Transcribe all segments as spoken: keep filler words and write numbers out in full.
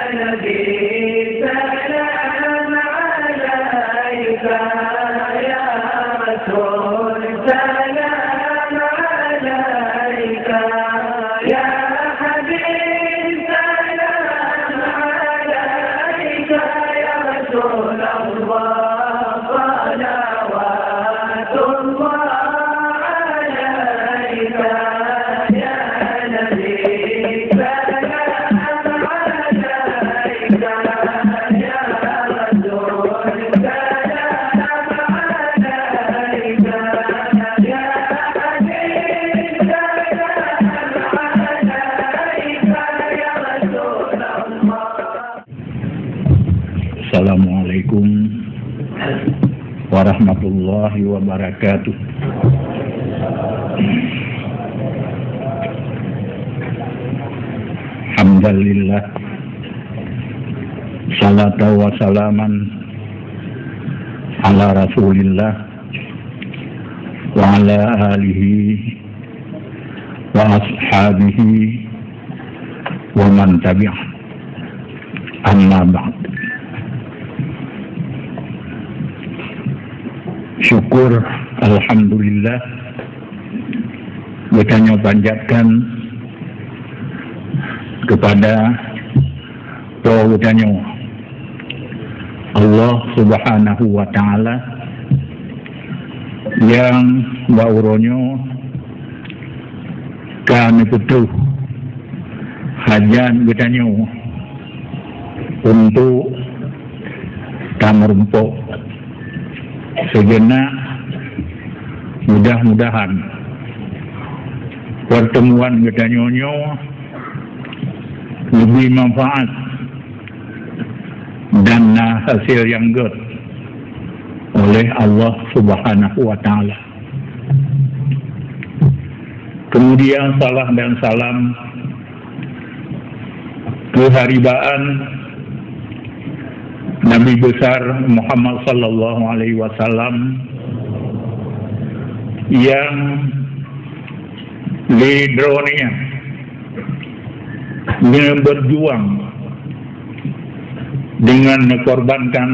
نبي سلام عليك، يا رسول سلام عليك، يا حبيب سلام عليك، يا رسول الله صلوات الله عليك، يا نبي سلام عليك، يا رسول سلام عليك، يا حبيب سلام عليك، يا رسول الله. Assalamualaikum warahmatullahi wabarakatuh. Alhamdulillah. Salatan wa salaman ala Rasulillah wa ala alihi wa ashabihi wa man tabi'ah. Amma ba'd. Syukur, alhamdulillah, geutanyoe panjatkan kepada Po geutanyoe, Allah Subhanahu wa Ta'ala, nyang bak uroe nyoe ka neupeutrôh hajat geutanyoe untuk tameurumpok sijeuneuh. Mudah-mudahan pertemuan geutanyoe nyoe leubeh manfaat dan na hasil nyang gét oleh Allah Subhanahu wa Ta'ala. Kemudian, salam dan salam keuharibaan Nabi Besar Muhammad sallallahu alaihi wasallam nyang lé droeneuh nyan berjuang dengan mengorbankan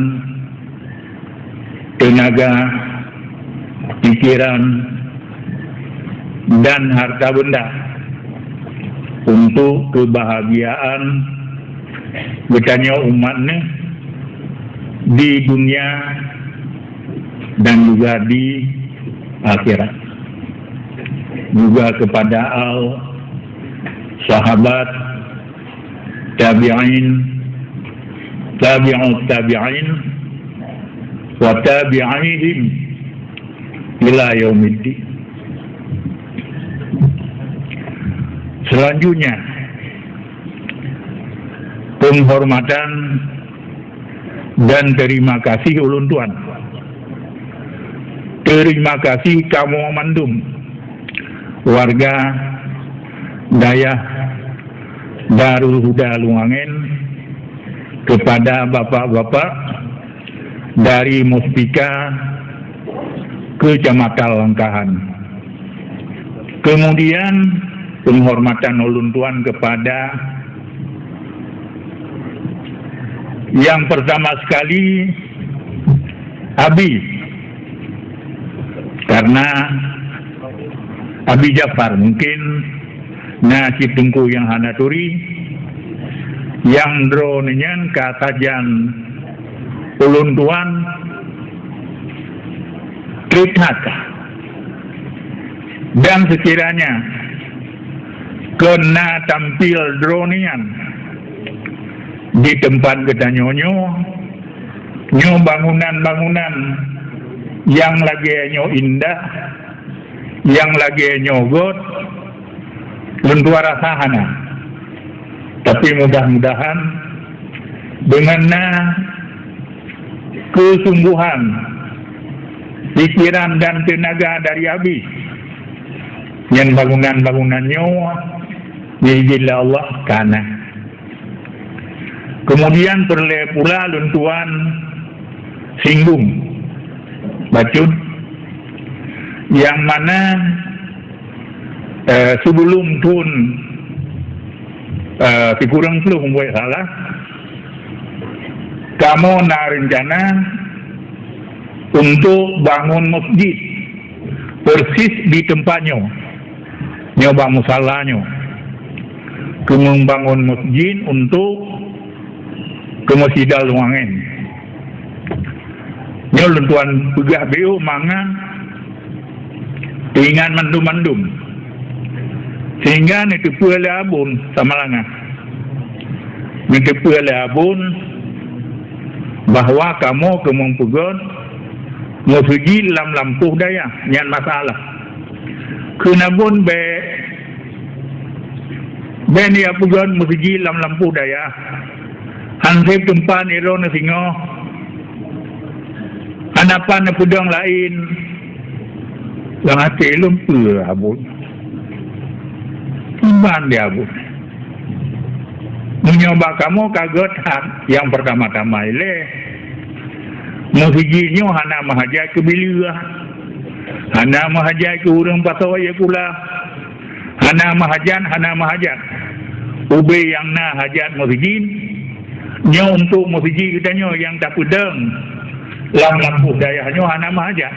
tenaga, pikiran, dan harta benda untuk kebahagiaan geutanyoe umat neuh di dunia dan juga di akhirat. Juga kepada al sahabat, tabi'in, tabi'ut tabi'in, wa tabi'ihim ila yaumiddin. Selanjutnya, penghormatan dan terima kasih ulôn tuan. Terima kasih kamoe mandum warga dayah Darul Huda Lungangen kepada bapak-bapak dari Muspika Kecamatan Langkahan. Kemudian, penghormatan ulôn tuan kepada yang pertama sekali Abi, karena Abi Jafar mungkin na cit teungku nyang hana turi, nyang droeneuh nyan ka sajan ulôn tuan trép that. Dan sekiranya keu na tampil droeneuh nyan di teumpat geutanyoe nyoe, nyoe bangunan-bangunan nyang lagée nyoe indah, nyang lagée nyoe gét, lôn tuan rasa hana. Tapi mudah-mudahan deungon na keusungguhan, pikiran dan teunaga dari Abi, nyan bangunan-bangunan nyoe, nyan jih lé Allah ka na. Kemudian peureulée pula lôn tuan singgung bacut, nyang mana, eh, sibeulom thon, eh, sikureueng ploh, mubuet salah, Kamoe na reuncana untuk bangun masjid persis di teumpat nyoe. Nyoe bak musala nyoe. Keumeung bangun masjid untuk keu Masjid Al-Wangin. Nyoe lôn tuan peugah beu mangat teuingat mandum-mandum. Sehingga neuteupeue lé Abon Samalanga. Neuteupeue lé Abon bahwa kamoe keumeung peugöt meuseujid lam lampôh dayah nyan masalah. Kheun Abon bèk, bèk neujak peugöt meuseujid lam lampôh dayah. Han sép teumpat nirôn singoh. Hana pat neupeudong laén. Lam até lôn peue Abon. Iman di Abon. Meunyoe bak kamoe ka gét that, nyang peurtama-tama ilée, meuseujid nyoe hana meuhajat keu bileue, hana meuhajat keu ureuëng pasoe ie kula, hana meuhajat, hana meuhajat. Ubé nyang na hajat meuseujid, nyoe untuk meuseujid geutanyoe nyang tapeudong lam lampôh dayah nyoe hana meuhajat.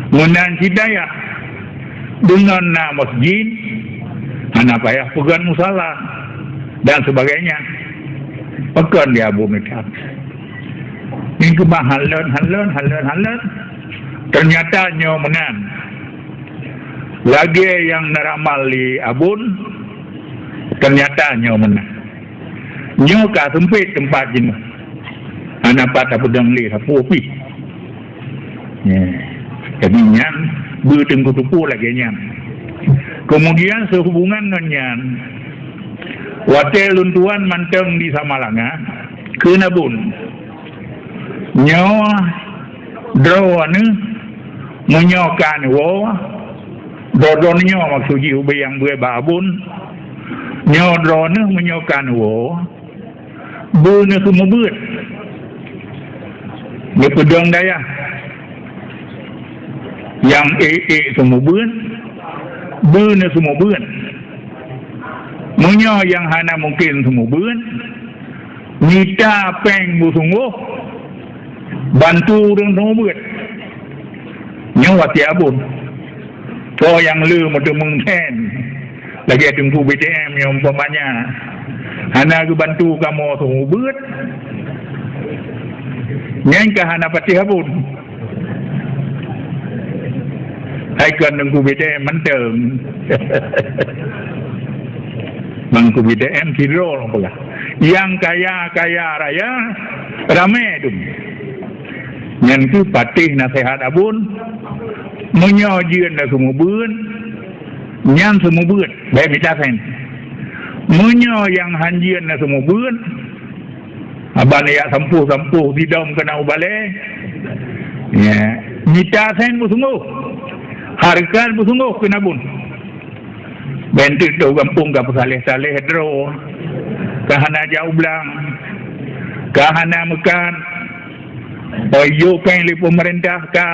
Meunan cit dayah, deungon na masjid, hana payah peugöt musala dan sebagainya. Pakon di Abon meukat. Nyan keubah halon, halon, halon, halon. Ternyata nyoe meunan. Lagée nyang neuramal lé Abon, ternyata nyoe meunan. Nyoe ka seumpét teumpat jinoe. Hana pat tapeudong lé sapeue pih. Ya. Jadi nyan beuteungku tupeue lagée nyan. Kemudian seuhubungan ngon nyan, watée lôn tuan mantong di Samalanga, kheun Abon, nyoe droeneuh meunyoe ka neuwoe, droeneuh nyoe maksud jih ubé nyang beuet bak Abon, nyoe droeneuh meunyoe ka neuwoe, beu neuseumeubeuet. Neupeudong dayah nyang ék-ék seumeubeuet, beu neuseumeubeuet. Meunyoe nyang hana mungken seumeubeuet, mita péng beusunggoh, bantu ureuëng seumeubeuet. Nyoe wasiet Abon. Soe nyang le meuteumeung sén lagée Teungku B T M nyang umpamanya hana geubantu kamoe seumeubeuet, nyan ka hana patéh Abon. Hai kon Teungku B T M mantong. Teungku B T M sidroe lom peugah. Nyang kaya-kaya raya ramé dum. Nyan keuh patéh naseuhat Abon, meunyoe jeuet na seumeubeuet, nyan seumeubeuet, bék mita sén. Meunyoe nyang han jeuet na seumeubeuet, haba neujak sampôh-sampôh sidom keunan u balée, ya, mita sén beusunggoh, hareukat beusunggoh kheun Abon. Bék teuk gampông ka peusaléh-saléh droe, ka hana jak u blang, ka hana meukat, oh, yôh péng lé peumeurintah ka,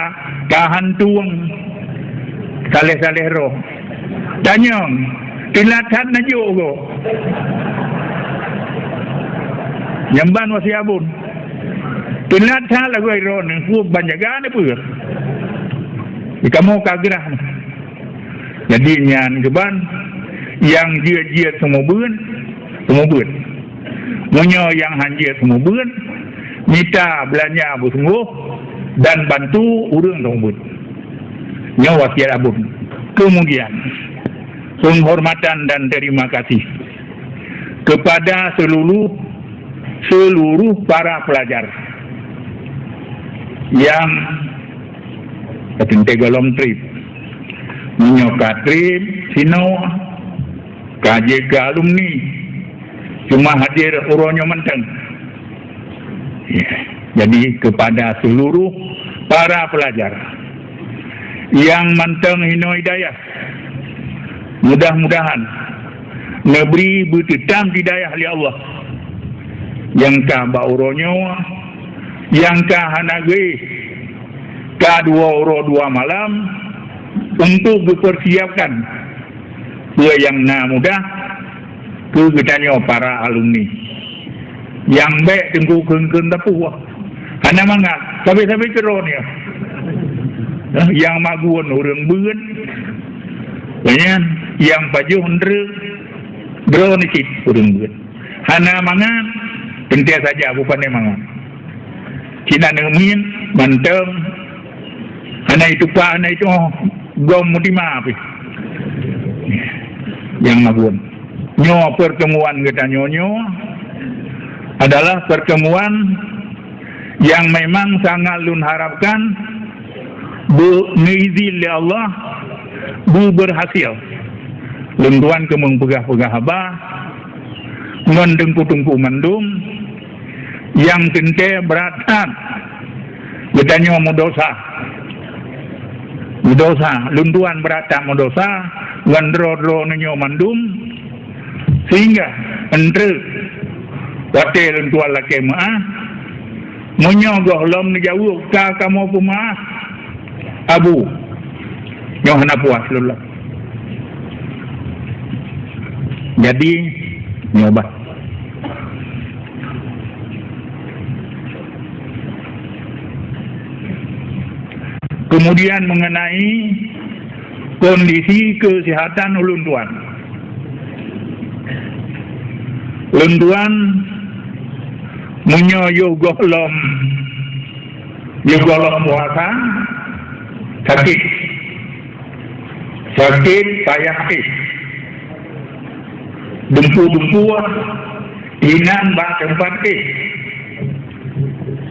ka hantueng, saléh-saléh droe. Tanyong, teulat that na jôk goe. Nyang ban wasiet Abon. Teulat that lagoe droeneuh, peue ban jaga neupeue. Di kamoe ka grah. Jadi nyan keuban nyang jeuet-jeuet seumeubeuet, seumeubeuet. Meunyoe nyang han jeuet seumeubeuet, mita beulanja beusunggoh dan bantu ureuëng seumeubeuet. Nyoe wasiet Abon. Kemudian, penghormatan dan terima kasih kepada seluruh, seluruh para pelajar yang Ka teuntée gohlom treb. Meunyoe ka treb sinoe, ka jeuet keu alumni, cuma hadir uroe nyoe mantong. Ya, jadi kepada seluruh para pelajar nyang mantong inoe dayah, mudah-mudahan neubri beuteutam di dayah lé Allah. Nyang ka bak uroe nyoe, nyang ka hana geuéh, ka dua uroe dua malam untuk geupeursiapkan peue nyang na mudah keu geutanyoe para alumni. Nyang bék teungku kheun-kheun tapuih. Hana mangat. Sabe-sabe keudroe nyoe. Nyang magun ureuëng beuet. Nyan, nyang pajoh ndreuk droe ni cit ureuëng beuet. Hana mangat, teuntée saja bupane mangat. Cit na neumiet mantong. Hana ituka, hana itu, oh, gom mudima pih. Nyang magun. Nyoe pertemuan geutanyoe nyoe adalah pertemuan yang memang sangat lôn harapkan bu-, neuizin lé Allah bu berhasil. Lôn tuan keumeung peugah-peugah haba ngon teungku-teungku mandum nyang teuntée brat that geutanyoe meudosa. Meudosa, lôn tuan brat that meudosa ngon droe-droe neunyoe mandum, sehingga eunteuk watée lôn tuan lakée meuáh, meunyoe gohlom neujaweueb ka kamoe peumeuáh, Abu, nyoe hana puas lôn lom. Jadi, nyoe bah. Kemudian mengenai kondisi kesehatan ulôn tuan. Ulôn tuan meunyoe yoh gohlom, yoh gohlom puasa, sakét. Sakét payah éh. Dumpu-dumpu inan bak teumpat éh.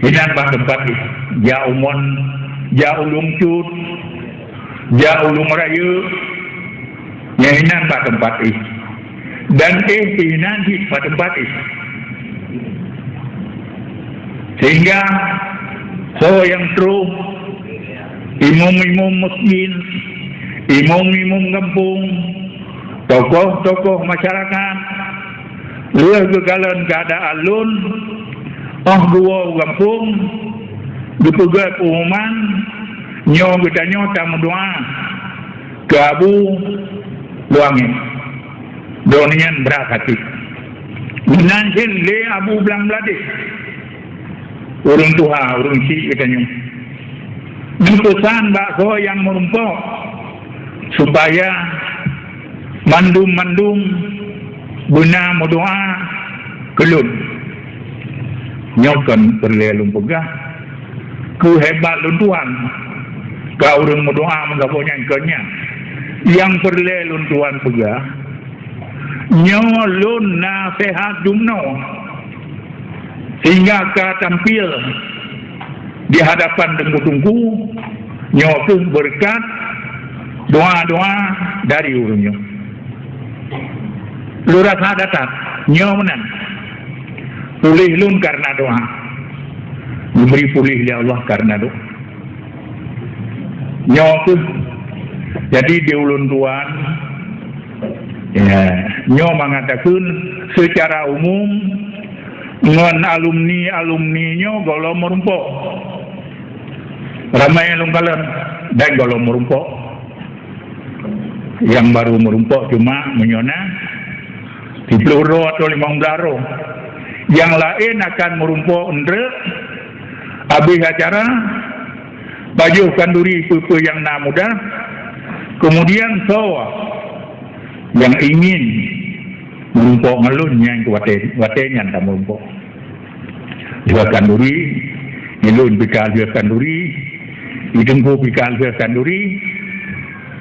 Inan bak teumpat éh. Jak u mon, jak u Lông Cut, jak u Lông Rayeuk. Nyang inan bak teumpat éh. Dan éh pih inan cit bak teumpat éh. Sehingga soe nyang troh, imum-imum meuseujid, imum-imum gampông, tokoh-tokoh masyarakat, lheueh geukalon keuadaan lôn, óh geuwoe u gampông, geupeugét peumuman, nyoe geutanyoe tameudoá keu Abu Luwangét. Droeneuh nyan brat sakét. Meunan cit lé Abu Blang Bladeh. Ureuëng tuha, ureuëng chik geutanyoe. Geupeusan bak soe nyang meurumpok, supaya mandum-mandum beuna meudoá keu lôn. Nyoe kon peureulée lôn peugah keu hebat lôn tuan. Ka ureuëng meudoá meusaboh nyan kon nyan. Nyang peureulée lôn tuan peugah, nyoe lôn naseuhat jumnoe, sehingga ka tampil di hadapan teungku-teungku, nyoe kheueh beureukat doá-doá dari ureuëng nyoe. Lôn rasa that-that, nyoe meunan. Puléh lôn kareuna doá. Geubri puléh lé Allah kareuna doá. Nyoe kheueh. Jadi di ulôn tuan, ya, nyoe mangat takheun seucara umum ngon alumni-alumni nyoe gohlom meurumpok. Ramai lôn kalon dan gohlom meurumpok. Nyang barô meurumpok cuma meunyoe na siplôh droe atau limong blah droe. Nyang laén akan meurumpok eunteuk abéh acara, pajoh khanduri peue-peue nyang na mudah, keumudian soe nyang ingin meurumpok ngon lôn nyan watée, watée nyan tameurumpok. Lheueh khanduri, ilôn pih ka lheueh khanduri, i teungku pih ka lheueh khanduri,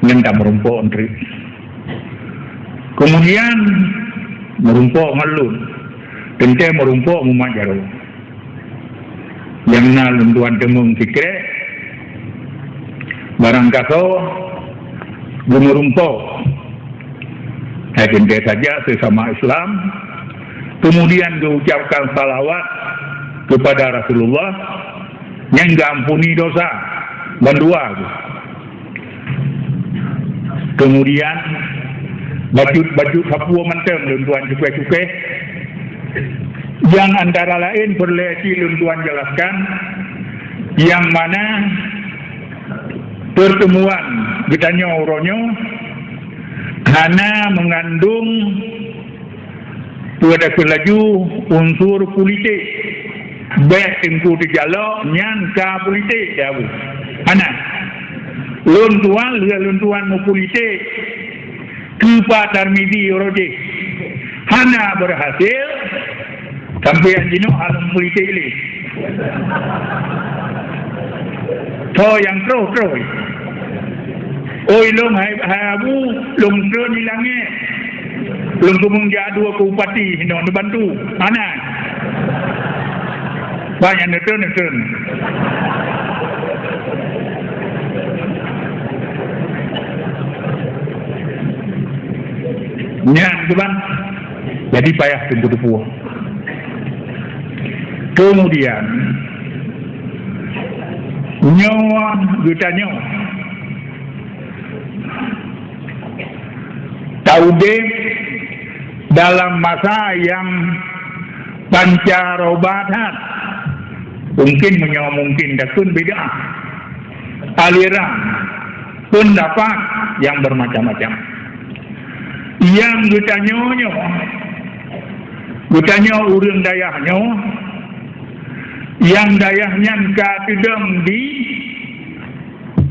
nyan tameurumpok eunteuk. Keumudian meurumpok ngon lôn, teuntée meurumpok mumat jaroe. Nyang na lôn tuan teumeung sikrek, barangkasoe geumeurumpok. Hai teuntée saja sesama Islam, kemudian geuucapkan salawat kepada Rasulullah nyang geuampuni dosa bandua geuh. Kemudian bacut-bacut sapeue mantong lôn tuan cukai-cukai. Nyang antara laén peureulée cit lôn tuan jelaskan, nyang mana pertemuan geutanyoe uroe nyoe hana meungandong Peue takheun laju unsur politik. Bék teungku teujalok nyan ka politik, ya bu. Hana. Lôn tuan, lheueh lôn tuan meupolitik, keu Pak Tarmizi uroe jih hana berhasil, sampai jinoe hana meupolitik lé. Tho nyang troh-troh. Oi lôn hai, hai Abu, lôn treun di langét. Lôn keumeung jak dua keu bupati hinoe neubantu. Hana. Banyak neutreun-neutreun. Nyan keuban. Jadi payah teungku teupeue. Kemudian, nyoe geutanyoe taudeb dalam masa nyang pancaroba that. Mungkin meunyoe mungkin takheun bid'ah, aliran, peundapat nyang bermacam-macam. Nyang geutanyoe nyoe, geutanyoe ureuëng dayah nyoe, nyang dayah nyan ka teudong di,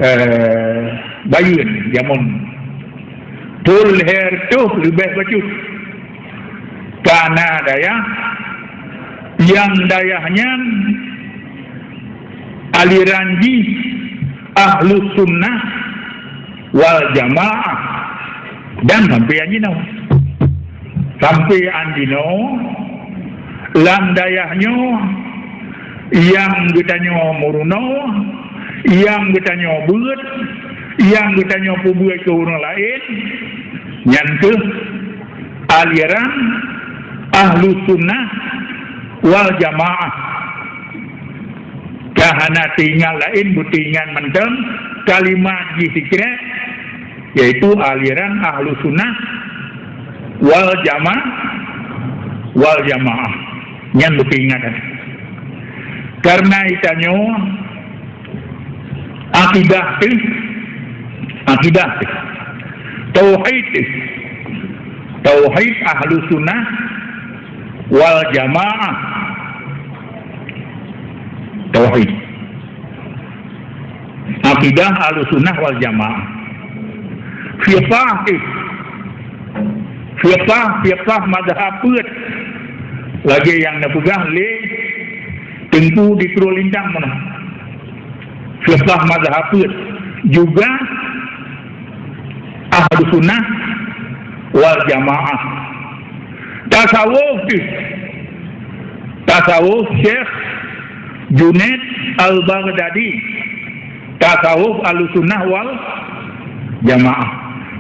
eh, Bayeuen, jameun. Thôn lhèe reutôh leubeh bacut. Ka na dayah, nyang dayah nyan aliran jih Ahlus Sunnah wal Jamaah dan sampai anjinoe. Sampai anjinoe lam dayah nyoe nyang geutanyoe meurunoe, nyang geutanyoe beuet, nyang geutanyoe peubeuet keu ureuëng laén, nyan kheueh aliran Ahlus Sunnah wal Jamaah. Ka hana teuingat laén, beuteuingat mantong kalimat jih sikrek, yaitu aliran Ahlus Sunnah wal Jama-, wal Jamaah. Nyan beuteuingat. Karena itanyoe akidah teuh, akidah teuh, tauhid teuh, tauhid Ahlus Sunnah wal Jamaah. Tauhid. Akidah Ahlussunnah wal Jamaah. Fiqah, eh. Fiqah, fiqah mazhab peuet. Lagée nyang neupeugah lé Teungku di Krueng Lintang meunan. Fiqah mazhab peuet. Juga Ahlussunnah wal Jamaah. Tasawuf deuh. Tasawuf Syekh Junaid Al-Baghdadi. Tasawuf Ahlussunnah wal Jamaah.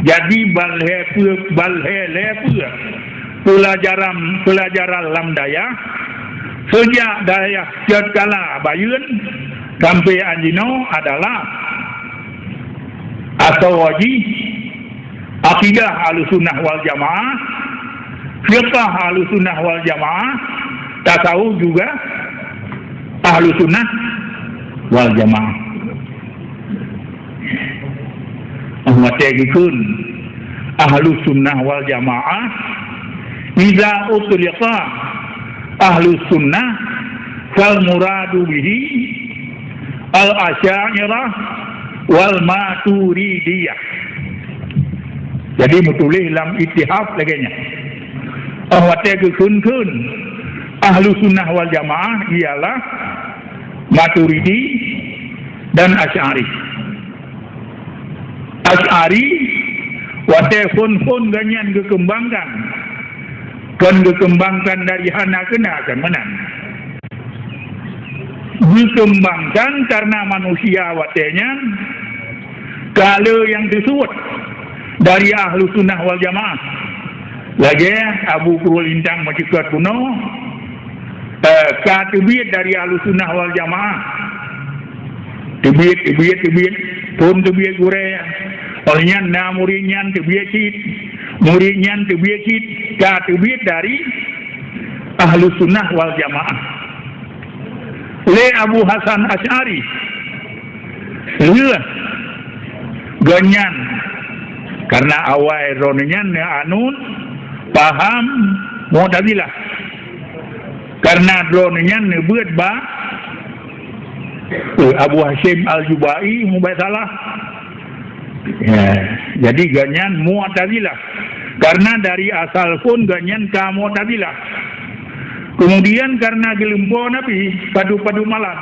Jadi, ban lhée peue, ban lhée lhée peue peulajaran, peulajaran lam dayah, seujak dayah cot kala Bayeuen sampai anjinoe adalah asoe jih akidah Ahlussunnah wal Jamaah, fiqah Ahlussunnah wal Jamaah, tasawuf juga Ahlussunnah wal Jamaah. Watée geukheun Ahlussunnah wal Jamaah, iza utliqa Ahlussunnah fal muradu bihi Al-Asy'ariyah wal Maturidiyah. Jadi, meutuléh lam Ittihaf lagée nyan. Óh watée geukheun-kheun Ahlussunnah wal Jamaah ialah Maturidi dan Asy'ari. Asy'ari, watée phon-phon gobnyan geukeumbangkan, kon geukeumbangkan dari hana keu na, kon meunan. Geukeumbangkan kareuna manusia watée nyan ka le nyang teusuet dari Ahlussunnah wal Jamaah. Lagée Abu Krueng Lintang meucukot bunoe, eh, ka teubiet dari Ahlussunnah wal Jamaah. Teubiet, teubiet, teubiet, phon teubiet gurée. Óh nyan na murit nyan teubiet cit, murit nyan teubiet cit, ka teubiet dari Ahlussunnah wal Jamaah. Lé Abu Hasan Asy'ari, lheueh gobnyan, kareuna awai droeneuh nyan neuanut paham Mu'tazilah. Karena droeneuh nyan neubeuet bak, eh, Abu Hasyim Al-Jubai, mubai salah. Ya, jadi gobnyan Mu'tazilah. Karena dari asal pun gobnyan ka Mu'tazilah. Kemudian karena geulumpoe Nabi, padub-padub malam.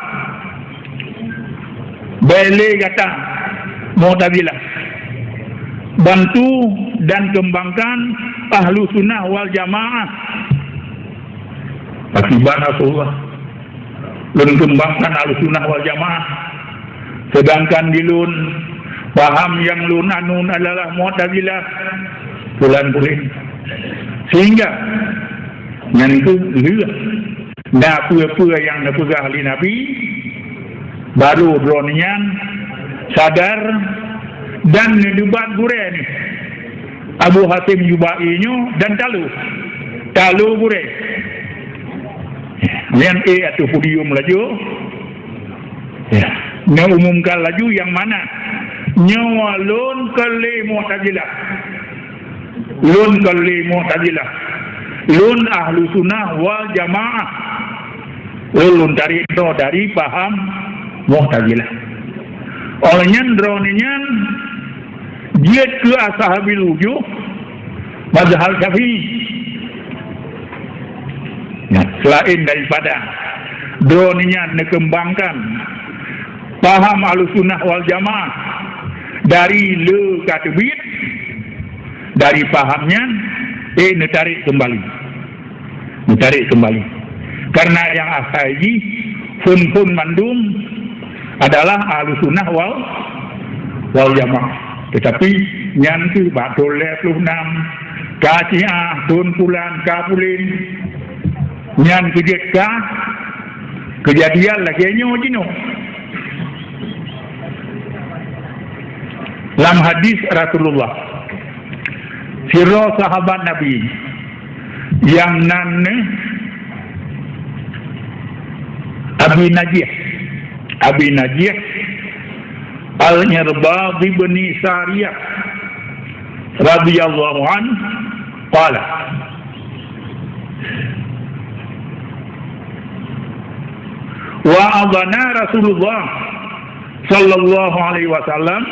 Bèk lé gata Mu'tazilah. Bantu dan kembangkan Ahlu Sunnah wal Jamaah. Akibat Rasulullah. Lôn kembangkan Ahlu Sunnah wal Jamaah. Sedangkan di lôn, paham nyang lôn anut adalah Mu'tazilah. Pulan puléh. Sehingga, nyan keuh lheueh na peue-peue nyang neupeugah lé Nabi, barô droeneuh nyan sadar dan neudebat gurèe nyoe, Abu Hasyim Jubai nyoe dan talo. Talo gurèe. Nyan éh ateueh podium laju. Ya. Neuumumkan laju nyang mana. Nyoe lôn kon lé Mu'tazilah. Lôn kon lé Mu'tazilah. Lôn Ahlu Sunnah wal Jamaah. Lôn, lôn tarek droe dari paham Mu'tazilah. Óh lheueh nyan droeneuh nyan jeuet keu Ashabul Wujuh, mazhab Syafi'i. Nah, selain daripada droeneuh nyan neukembangkan paham Ahlussunnah wal Jamaah dari le ka teubiet, dari paham nyan, eh, neutarek keumbali. Neutarek keumbali. Karena nyang asai jih, phon-phon mandum adalah Ahlussunnah wal, wal Jamaah. Tetapi nyan keuh bak thôn lhèe ploh nam, ka Syiah, thôn pulan, ka pulen. Nyan keuh jeuet ka keujadian lagèe nyoe jinoe. Lam hadis Rasulullah, sidroe sahabat Nabi nyang nan neuh Abi Najih. Abi Najih Al-Irbad bin Sariyah radhiyallahu anhu qala, wa'adhana Rasulullah sallallahu alaihi wasallam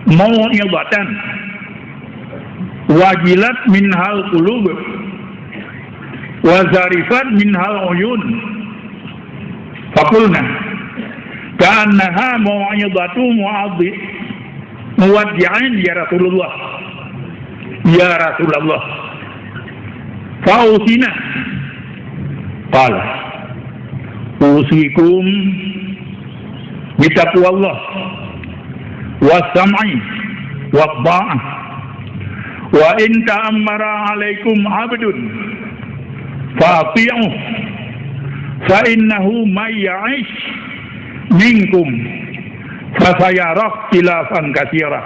mau'izatan wajilat minhal qulub wa zarafat minhal uyun. Faqulna, ka'annaha mau'izatu muwaddi-, muwaddi'in ya Rasulullah. Ya Rasulullah. Fa'usina. Qala, usikum bitaqwallah, was-sam'i, wat-tha'ah. Wa in ta'ammara 'alaikum 'abdun, fa ati'uh. Fa innahu may ya'ish minkum fa sayara ikhtilafan katsira.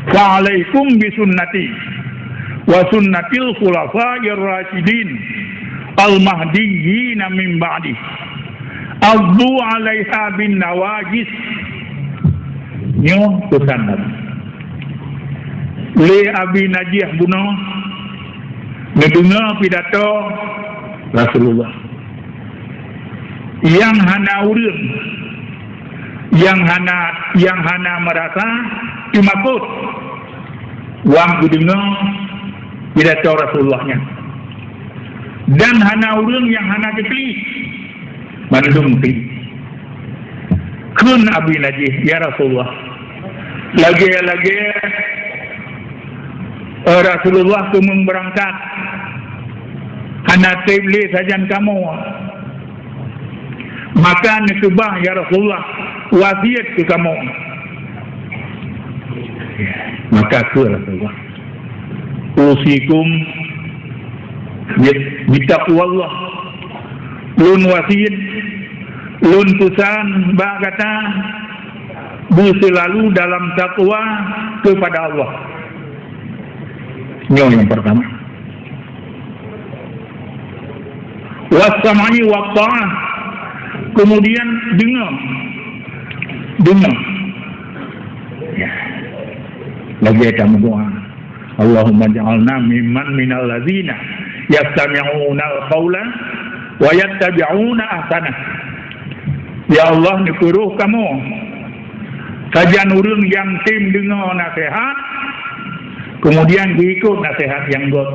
Fa 'alaikum bi sunnati wa sunnatil khulafa'ir rasyidin al-mahdiyyin min ba'di. 'Addu 'alaiha bin nawajidh. Nyoe peusan Nabi. Lé Abi Najih bunoe neudeungoe pidato Rasulullah. Nyang hana ureueng, nyang hana, nyang hana meurasa teumakot, wan geudeungoe pidato Rasulullah nyan. Dan hana ureueng nyang hana geuklik, mandum klik. Kheun Abi Najih, "Ya Rasulullah, lagèe-lagèe, eh, Rasulullah keumeung beurangkat, hana trép lé sajan kamoe. Maka neukeubah, ya Rasulullah, wasiet keu kamoe." Maka kheun Rasulullah, "Usikum bi-, bitaqwallah." Lôn wasiet, lôn peusan bak gata beuseulalu dalam takwa keupada Allah. Nyoe nyang peurtama. Was-sam'i wat-tha'ah. Kemudian deungoe. Deungoe. Ya. Lagèe tameudoa. Allahumma ja'alna mimman minal ladzina yastami'unal qaula wa yattabi'una ahsanah. Ya Allah, neupeurôh kamoe sajan ureuëng nyang tem deungoe naseuhat, keumudian geuikot naseuhat nyang göt.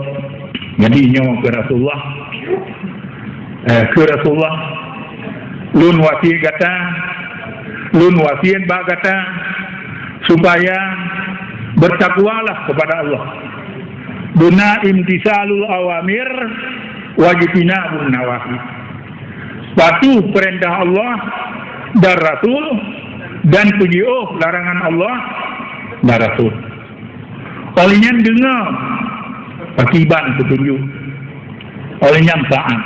Jadi nyoe keu Rasulullah, eh, keu Rasulullah, lôn wasiet gata, lôn wasiet bak gata, supaya bertakwalah kepada Allah. Beuna imtisalul awamir wajtinabun nawahi. Patuh peurintah Allah dan Rasul, dan peujiôh larangan Allah dan Rasul. Óh lheueh nyan deungoe pakriban peutunjuk. Óh lheueh nyan taát.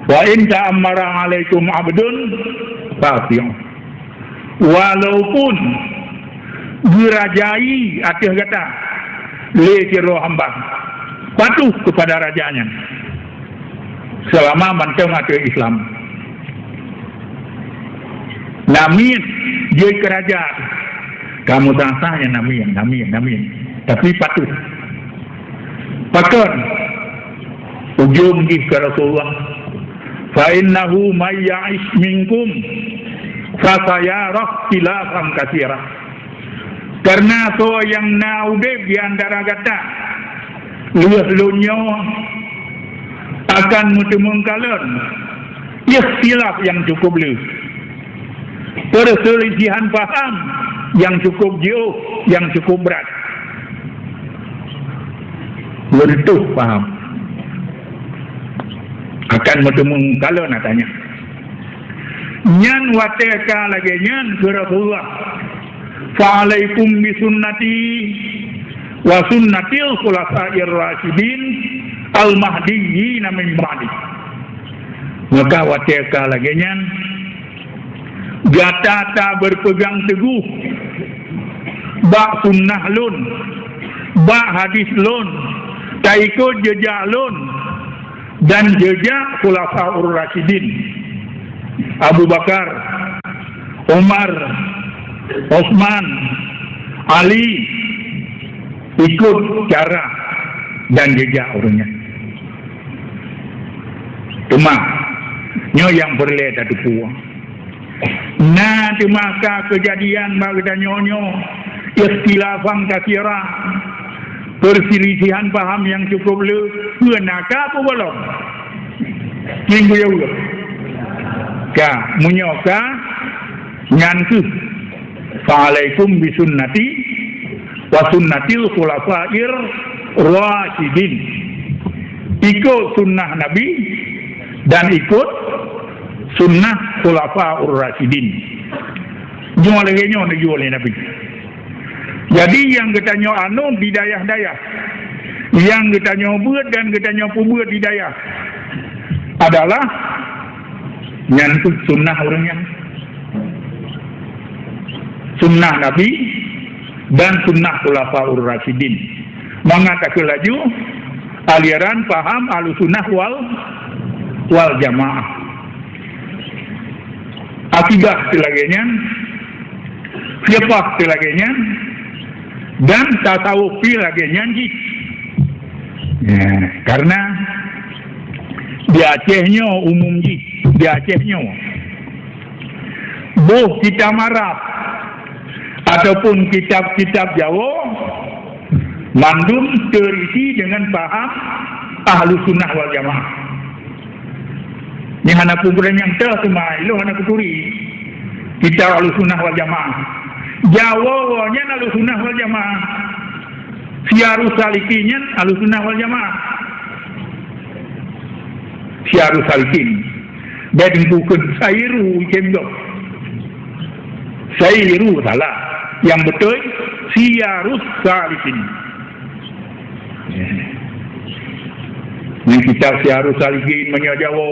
Wa in ta'ammara 'alaikum 'abdun fa'ati'u. Walaupun geurajai ateueh gata lé sidroe hamba, patuh kepada raja nyan. Selama mantong ateueh Islam. Namiet jeuet keu raja. Kamoe sah-sah nyang namiet, namiet, namiet. Tapi patuh. Pakon? Ujong jih keu Rasulullah, "Fa innahu may ya'ish minkum fasayara ikhtilafan katsira." Karena soe nyang na udeb di antara gata lheueh lôn nyoe akan meuteumeung kalon ikhtilaf nyang cukup le, peuseulisihan paham nyang cukup jiôh, nyang cukup brat. Beureutoh paham. Akan meuteumeung kalon ata nyan. Nyan watée ka lagée nyan keu Rasulullah, "Fa alaikum bi sunnati wa sunnatil khulafa'ir rasyidin al mahdiyyin min ba'di." Maka watée ka lagée nyan, gata tabeurpeugang teugoh bak sunnah lôn, bak hadis lôn, taikot jeujak lôn dan jeujak Khulafaur Rasyidin, Abu Bakar, Umar, Utsman, Ali, ikot cara dan jeujak ureuëng nyan. Teuma, nyoe nyang peureulée tateupeue. Na teuma ka keujadian bak geutanyoe nyoe, ikhtilafan katsira, peuseulisihan paham nyang cukup le, peue na ka peue gohlom. King buyeu ka, meunyoe ka, nyan kheueh, "Fa alaikum bi sunnati wa sunnatil khulafair rasyidin." Ikot sunnah Nabi dan ikot sunnah Khulafaur Rasyidin. Nyoe lagée nyoe neujue lé Nabi. Jadi, nyang geutanyoe anut di dayah-dayah, nyang geutanyoe beuet dan geutanyoe peubeuet di dayah adalah nyan kheueh sunnah ureuëng nyan. Sunnah Nabi dan sunnah Khulafaur Rasyidin. Mangat takheun laju aliran paham Ahlussunnah wal, wal Jamaah. Akidah teu lagée nyan, fiqah teu lagée nyan, dan tasawuf pih lagée nyan jih. Ya, karena di Aceh nyoe umum jih, di Aceh nyoe. Boh kitab Arab ataupun kitab-kitab Jawa mandum terisi dengan paham Ahlussunnah wal Jamaah. Nyan hana peue nyang teuh teuma ilôn hana kuturi kitab Ahlussunnah wal Jamaah. Jawa nyan Ahlussunnah wal Jamaah. Siyarus Salikin nyan Ahlussunnah wal Jamaah. Siyarus Salikin. Bék teungku kheun Sairu, item dok. Sairu salah. Nyang beutôi Siyarus Salikin. Nyan kitab Siyarus Salikin meunyoe Jawa,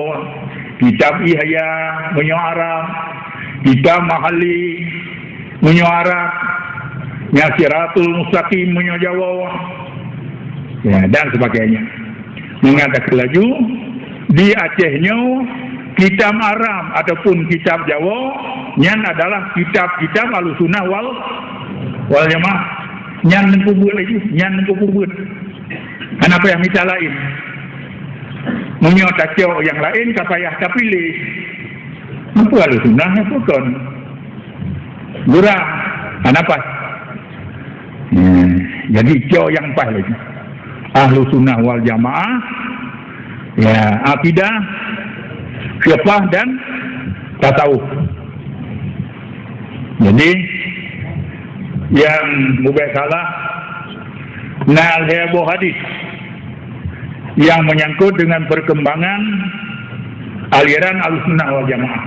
kitab Ihya meunyoe Arab, kitab Mahalli meunyoe Arab, nyan Siratul Mustaqim meunyoe Jawa, ya, dan sebagainya. Mangat takheun laju, di Aceh nyoe, kitab Arab ataupun kitab Jawa, nyan adalah kitab-kitab Ahlussunnah wal, wal Jamaah. Nyan Teungku buet laju, nyan Teungku peubuet. Hana payah mita laén. Meunyoe tacok nyang laén, ka payah tapiléh. Meunyoe Ahlussunnah, nyan peue kon? Gura, hana paih. Hmm, jadi cok nyang paih laju. Ahlussunnah wal Jamaah, ya, akidah, fiqah dan tasawuf. Jadi, nyang mubek salah, na lhèe boh hadis nyang menyangkut dengan perkembangan aliran Ahlussunnah wal Jamaah.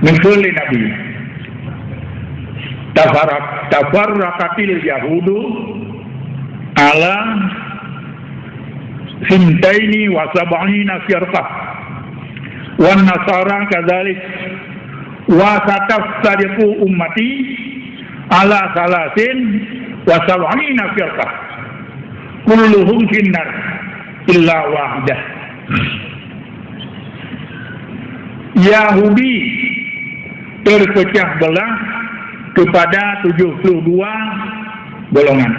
Neukheun lé Nabi, "Tafarraq-, tafarraqatil yahudu ala sintaini wa sab'ina firqah, wan nasara kadzalik, wa sataftariqu ummati ala salasin wa sab'ina firqah, kulluhum finnar illa wahidah." Yahudi terpecah belah kepada tujuh puluh dua golongan.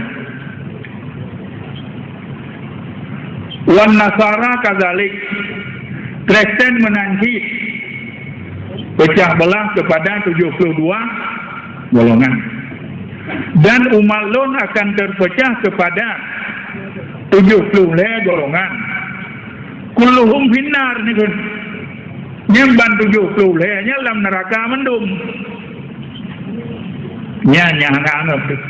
Wan Nasara kadzalik, Kristen meunan cit pecah belah kepada tujuh puluh dua golongan. Dan umat lôn akan terpecah kepada tujuh puluh lhèe golongan. Kulluhum finnar, neukheun. Nyan ban tujoh ploh lhèe nyan lam neuraka mandum. Nyan nyang hana anggap teuh.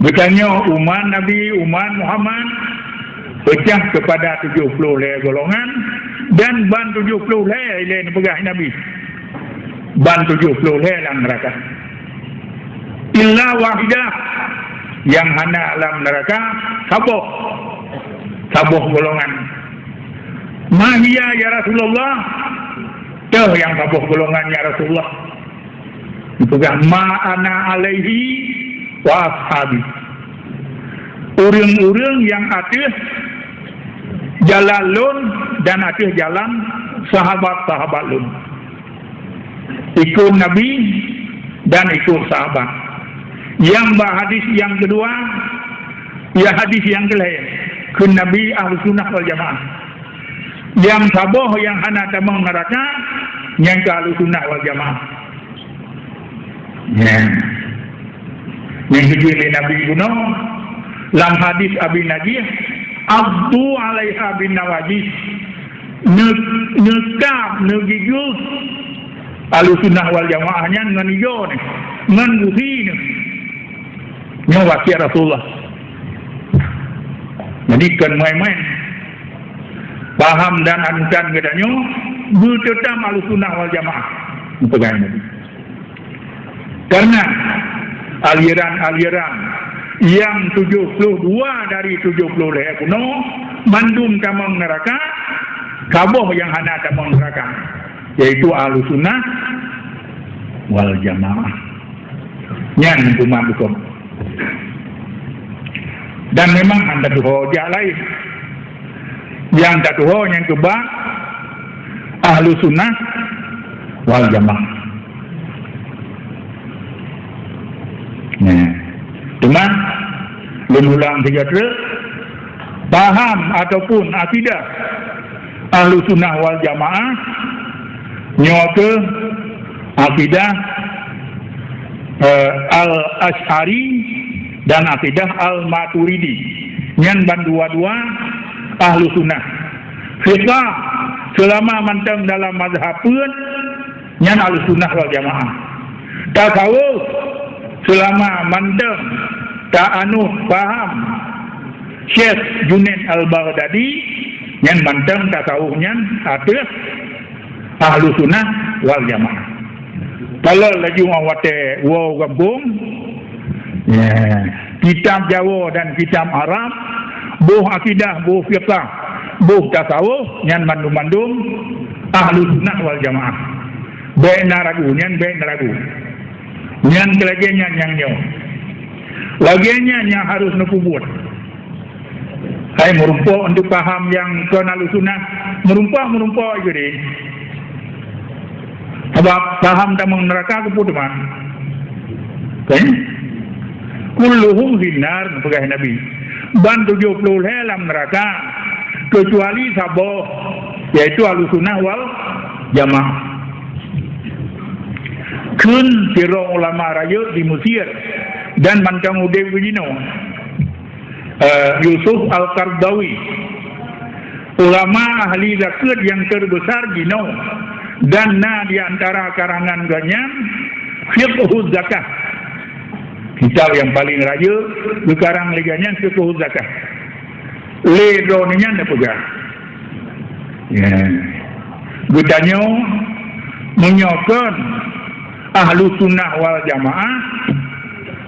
Geutanyoe umat Nabi, umat Muhammad, peucah keupada tujoh ploh lhèe golongan, dan ban tujoh ploh lhèe ilèe neupeugah Nabi. Ban tujoh ploh lhèe lam neuraka. Illa wahidah, nyang hana lam neuraka saboh, saboh golongan. Ma hiya ya Rasulullah? Toh nyang saboh golongan ya Rasulullah? Dipeugah, "Ma ana alaihi wa ashabi." Ureueng-ureueng nyang ateueh jalan lôn dan ateueh jalan sahabat-sahabat lôn. Ikut Nabi dan ikut sahabat. Nyang bak hadis nyang keudua, ya hadis nyang keulhèe, kheun Nabi Ahlussunnah wal Jamaah. Nyang saboh nyang hana tamong neuraka, nyan keuh Ahlussunnah wal Jamaah. Nyan. Nyang geujeuet lé Nabi bunoe lam hadis Abi Najih, "Addu 'alaiha bin nawajidh." Neu-, neukab, neugigoe Ahlussunnah wal Jamaah nyan ngon igoe neuh, ngon gusi neuh. Nyoe wasiet Rasulullah. Jadi, kon maén-maén. Paham dan anutan geutanyoe beuteutam Ahlussunnah wal Jamaah. Peugah Nabi. Karena aliran-aliran nyang tujoh ploh dua dari tujoh ploh lhèe bunoe mandum tamong neuraka, saboh nyang hana tamong neuraka, yaitu Ahlussunnah wal Jamaah. Nyan umat bukon. Dan memang hana tuho jak laén. Nyang tatuho nyang keubah Ahlussunnah wal Jamaah. Nah, teuma lôn ulang sigoe treuk, paham ataupun akidah Ahlussunnah wal Jamaah nyoe keuh akidah, eh, Al-Asy'ari dan akidah Al-Maturidi. Nyan bandua-dua Ahlussunnah. Fiqah, seulama mantong dalam mazhab peuet, nyan Ahlussunnah wal Jamaah. Tasawuf, seulama mantong taanut paham Syekh Junaid Al-Baghdadi, nyan mantong tasawuf nyan ateueh Ahlussunnah wal Jamaah. Kalau laju watèe woe gampông, ya, kitab Jawoe dan kitab Arab, boh akidah, boh fiqah, boh tasawuf, nyan mandum-mandum Ahlussunnah wal Jamaah. Bèk na ragu, nyan bèk na ragu. Nyan lagèe nyan nyang nyoe. Lagèe nyan nyang harôh neupeubuet. Hai meurumpok untuk paham nyang kon Ahlussunnah, meurumpok-meurumpok ju deh. Sabab paham tamong neuraka keupeue teuma. Kan? Kulluhum finnar, peugah Nabi. Ban tujoh ploh lhèe lam neuraka, keucuali saboh, yaitu Ahlussunnah wal Jamaah. Kheun sidroe ulama rayeuk di Mesir dan mantong udeb jinoe, eh, Yusuf Al-Qaradawi. Ulama ahli zakeuet nyang teubeusa jinoe dan na di antara karangan gobnyan Fiqhuz Zakah. Kitab nyang paleng rayeuk geukarang lé gobnyan Fiqhuz Zakah. Lé droeneuh nyan neupeugah, ya, geutanyoe meunyoe kon Ahlussunnah wal Jamaah,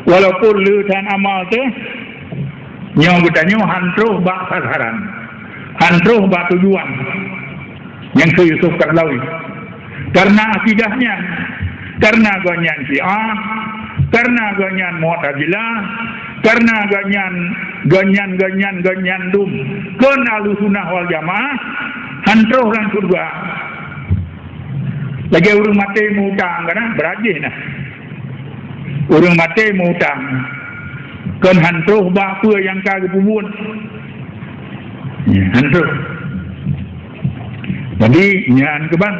walaupun le that amal teuh, nyoe geutanyoe han troh bak sasaran, han troh bak tujuan nyang keu Yusuf Qaradawi. Karena akidah nyan, karena gobnyan Syiah, karena gobnyan Mu'tazilah, karena gobnyan, gobnyan, gobnyan, gobnyan dum kon Ahlussunnah wal Jamaah, han troh lam syeuruga. Lagèe ureueng maté meuutang, kan, brat jih na. Ureueng maté meuutang, kon han troh bak peue nyang ka geupeubuet. Ya, han troh. Jadi, nyan keuban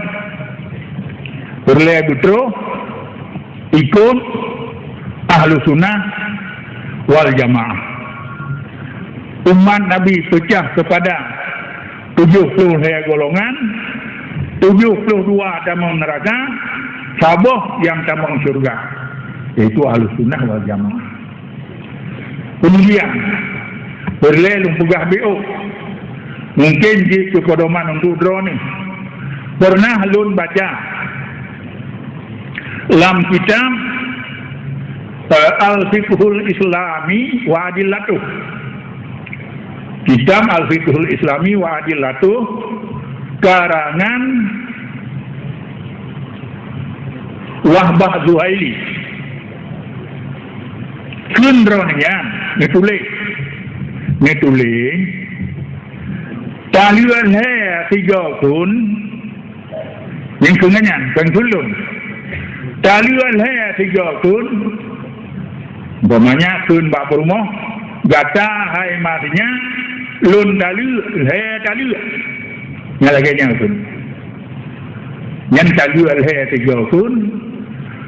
peureulèe beutroh ikot Ahlussunnah wal Jamaah. Umat Nabi peucah keupada tujoh ploh lhèe golongan, tujoh ploh dua tamong neuraka, saboh nyang tamong syeuruga, yaitu Ahlussunnah wal Jamaah. Keumudian, peureulèe lôn peugah beuh, mungken jeuet keu peudoman untuk droeneuh. Pernah lôn baca lam kitab, eh, Al-Fiqhul Islami wa Adillatuh. Kitab Al-Fiqhul Islami wa Adillatuh, karangan Wahbah Zuhaili. Kheun droeneuh nyan neutuléh, neutuléh, taleuek lhèe sigoe thon, nyang kheun nyan, kon kheun lôn. Taleuek lhèe sigoe thon, umpamanya kheun bak peurumoh, gata hai ma sinyak, lôn taleuek lhèe taleuek. Nyan lagèe nyan kheun. Nyan taleuek lhèe sigoe thon,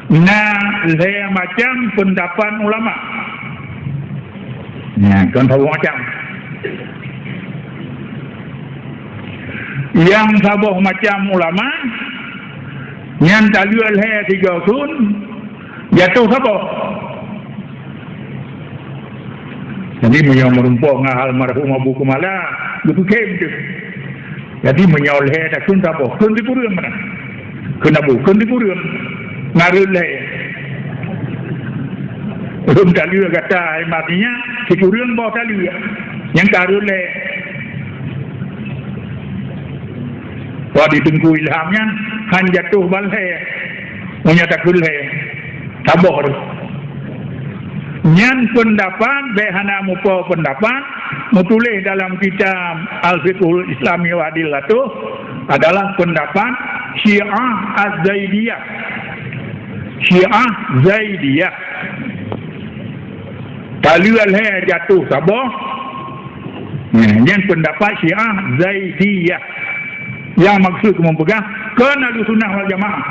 na lhèe macam peundapat ulama. Nyan kon saboh macam. Nyang saboh macam ulama, nyan taleuek lhèe sigoe thon, jatoh saboh. Jadi, meunyoe meurumpok ngon almarhum Abu Kumala, geupeukhém teuh. Jadi, meunyoe lhèe takheun saboh, kheun sikureueng meunan. Kheun Abu, kheun sikureueng. Ngon rhot lhèe. Rhom taleuek gata, hai ma sinyak, sikureueng boh taleuek. Nyang ka rhot lhèe. Wah, di Teungku Ilham nyan, han jatoh bak lhèe. Meunyoe takheun lhèe. Saboh tu. Nyan peundapat, bèk hana mupo peundapat, meutuléh dalam kitab Al-Fiqhul Islami wa Adillatuh adalah peundapat Syiah Az-Zaidiyah. Syiah Zaidiyah. Taleuek lhèe jatoh saboh. Nyan peundapat Syiah Zaidiyah. Nyang maksud kamoe peugah, kon Ahlussunnah wal Jamaah.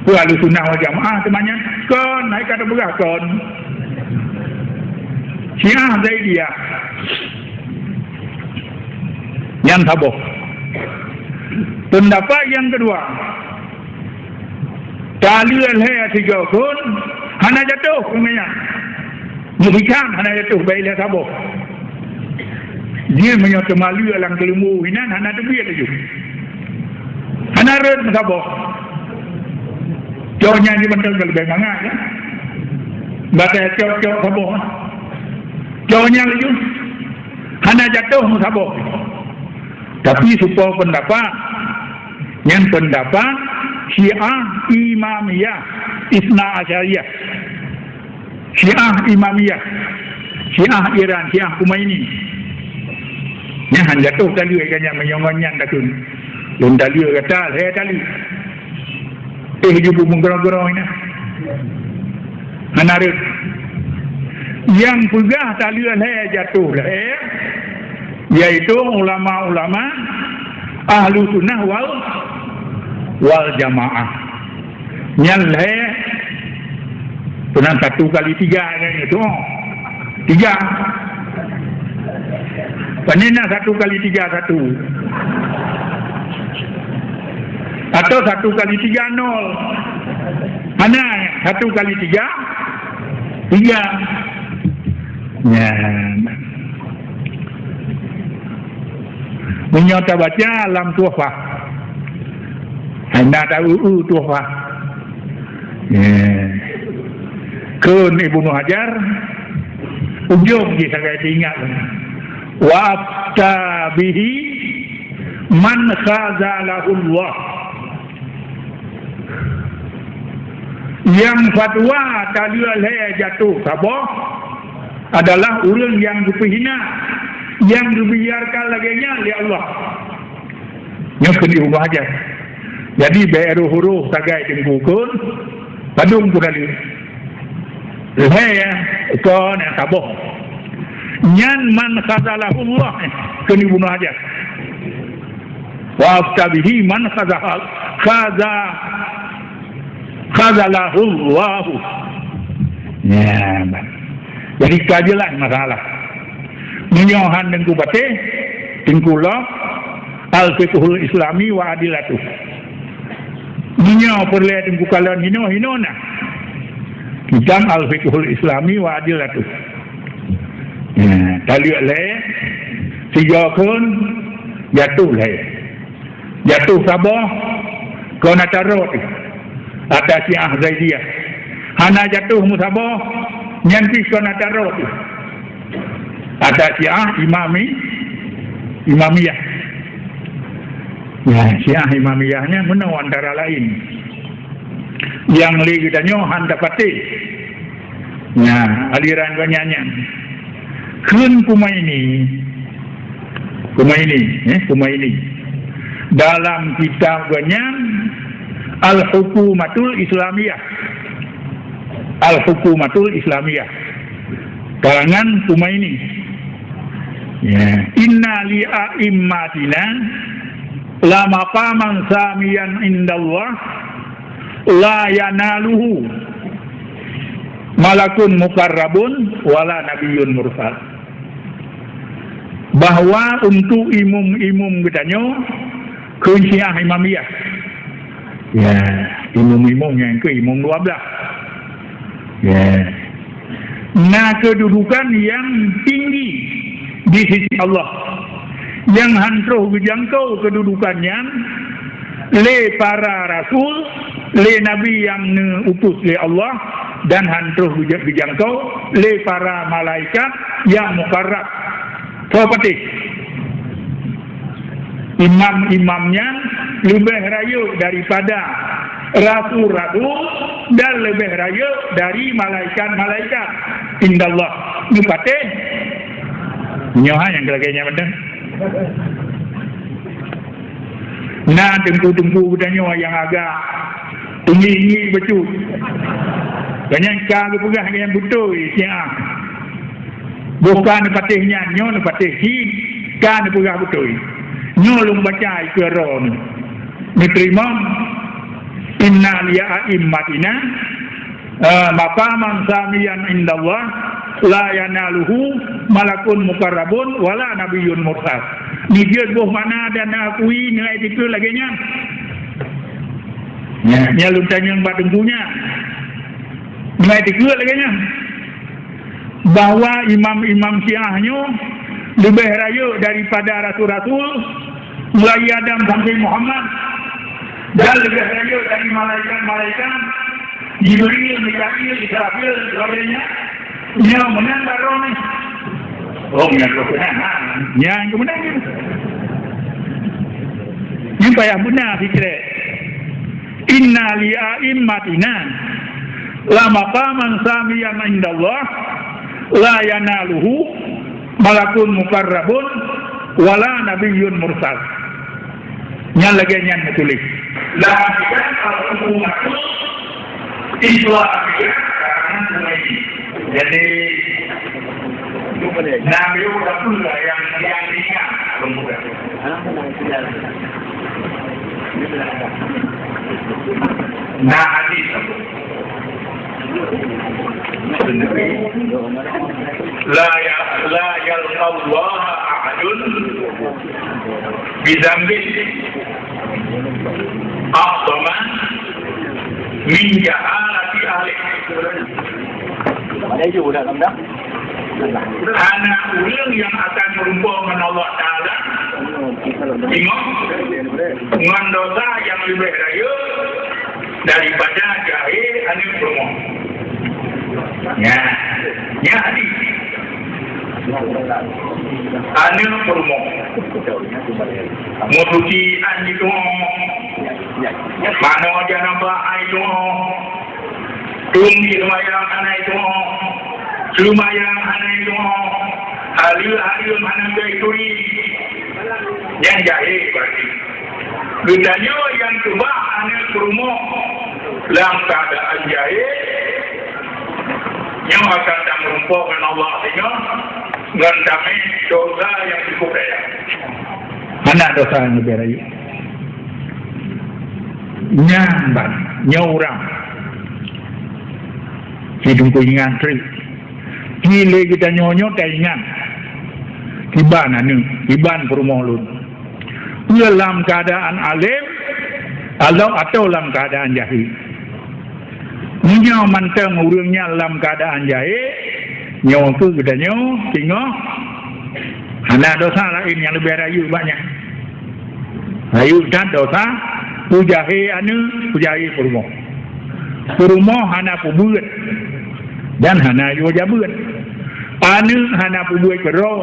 Peue Ahlussunnah wal Jamaah teuma nyan? Kon, hai ka tapeugah kon. Syiah Zaidiyah. Nyan saboh. Peundapat nyang keudua, taleuek lhèe sigoe thon, hana jatoh keu nyan. Meuhikam hana jatoh bak lhèe saboh. Jih meunyoe teumaleuek lam keuleumbu inan hana teubiet laju. Hana rhot meusaboh. Cok nyan jih mantong ka leubeh mangat, ya. Batèe cok-cok saboh. Cok nyan laju. Hana jatoh meusaboh. Tapi soe po peundapat, nyan peundapat Syiah Imamiyah, Isna Asyariyah. Syiah Imamiyah, Syiah Iran, Syiah Khomeini. Nyan han jatoh taleuek ka nyan meunyoe ngon nyan takheun. Lôn taleuek gata lhèe taleuek. Eh, ju beumeugeurong-geurong inan. Hana rhot. Nyang peugah taleuek lhèe jatoh lhèe, yaitu ulama-ulama Ahlu Sunnah wal, wal Jamaah. Nyan lhèe, peue nan satu kali tiga nyan itu. Tiga. Pane na satu kali tiga satu? Atau satu kali tiga nol? Hana, satu kali tiga, tiga. Nyan. Meunyoe tabaca lam Tuhfah, hana ta-eu-eu Tuhfah. Ya. Kheun Ibnu Hajar, ujong jih sagai teuingat. Wa afta bihi man khazalahullah. Nyang fatwa taleuek lhèe jatoh saboh adalah ureueng nyang geupeuhina, nyang geubiarkan lagèe nyan lé Allah. Nyoe keuneuk ubah aja. Jadi, bèk roh-roh sagai teungku kheun, padum peue dalil. Lhèe, ya, kon nyang saboh. Nyan man khazalahullah, eh, keuneuk bunoe aja. Wa afta bihi man khazaha-, khaza-, khazalahullahu. Ya, bah. Jadi, ka jeulaih masalah. Meunyoe han Teungku Patéh, Teungku Lok, Al-Fiqhul Islami wa Adillatuh. Meunyoe peureulèe Teungku kalon hinoe, hinoe na. Kitab Al-Fiqhul Islami wa Adillatuh. Ya, taleuek lhèe, sigoe kheun, jatoh lhèe. Jatoh saboh, kon ata rot, ata Syiah Zaidiyah. Hana jatoh meusaboh, nyan pih kon ata rot, ata Syiah Imami-, Imamiyah. Ya, Syiah Imamiyah nyan meunoe antara laén. Nyang lé geutanyoe han tapatéh. Nah, aliran gobnyan nyan. Kheun Kumaini. Kumaini, eh, Kumaini. Dalam kitab gobnyan, Al-Hukumatul Islamiyah. Al-Hukumatul Islamiyah. Karangan Kumaini. Ya. Inna li a'immatina la maqaman samiyan indallah la yanaluhu malakun muqarrabun wala nabiyyun mursal. Bahwa untuk imum-imum geutanyoe kheun Syiah Imamiyah. Ya, imum-imum nyang keu imum dua belas. Ya. Na keududukan nyang tinggi di sisi Allah, nyang han troh geujangkau keududukan nyan lé para rasul, lé nabi nyang neuutus lé Allah, dan han troh geuja-, geujangkau lé para malaikat nyang mukarrab. Soe patéh? Imam-imam nyan leubeh rayeuk daripada rasul-rasul dan leubeh rayeuk dari malaikat-malaikat. Indallah. Nyoe patéh? Nyoe ha nyang lagèe nyan mantong. Na teungku-teungku geutanyoe nyang agak teungi-ngi bacut. Gobnyan ka geupeugah nyang beutôi, Syiah. Boh ka neupatéh nyan, nyoe neupatéh cit, ka neupeugah beutôi. Nyoe lôn baca ikeue droeneuh. Neuteurimong, inna li a'immatina, eh, maqaman samiyan indallah, la yanaluhu malakun muqarrabun wala nabiyyun mursal. Neujeuet boh makna dan neuakui neuitikeuet lagèe nyan. Nyan, nyan lôn tanyong bak teungku nyan. Neuitikeuet lagèe nyan. Bahwa imam-imam Syiah nyoe leubeh rayeuk daripada rasul-rasul, mulai Adam sampai Muhammad, dan leubeh rayeuk dari malaikat-malaikat, Jibril, Mikail, Israfil, dan sebagainya. Nyoe meunan baroe nyoe. Oh, meunan baroe. Nyan keuh meunan. Nyan payah beuna sikrek. Inna li a'immatina la maqaman samiyan indallah la yanaluhu malakun muqarrabun wala nabiyyun mursal. Nyan lagèe nyan meutuléh. Lam kitab Al-Hukumatul Islamiyah karangan Jadi, Nabi udah pula yang, yang ringan. Nah, hadis. La ya-, la yalqallaha ahadun bidzambin a'zama min jahalati ahli. Hana ureuëng nyang akan meurumpok ngon Allah Taala, ingat, ngon dosa nyang leubeh rayeuk daripada jahé aneuk peurumoh. Nya, nya hadis. Aneuk peurumoh. Meusuci an jitu'oh. Manoe janabah an jitu'oh. Tum jiseumayang hana jitu'oh. Seumayang hana jitu'oh. Haleue hareuem hana geuturi. Nyan jahé berarti. Geutanyoe nyang keubah aneuk peurumoh lam keuadaan jahé, nyoe akan tameurumpok ngon Allah singoh ngon tamé dosa nyang cukup raya. Hana dosa nyang leubeh rayeuk. Nyan ban, nyoe ureuëng. Di Teungku ingat treuk. Di lé geutanyoe nyoe taingat. Kiban aneuk, kiban peurumoh lôn. Peue lam keuadaan além, atau, atau lam keuadaan jahé. Meunyoe mantong ureuëng nyan lam keuadaan jahé, nyoe keuh geutanyoe singoh hana dosa laén nyang leubeh rayeuk bak nyan. Rayeuk that dosa, peujahé aneuk, peujahé peurumoh. Peurumoh hana peubeuet dan hana yue jabeuet. Aneuk hana peubeuet keudroe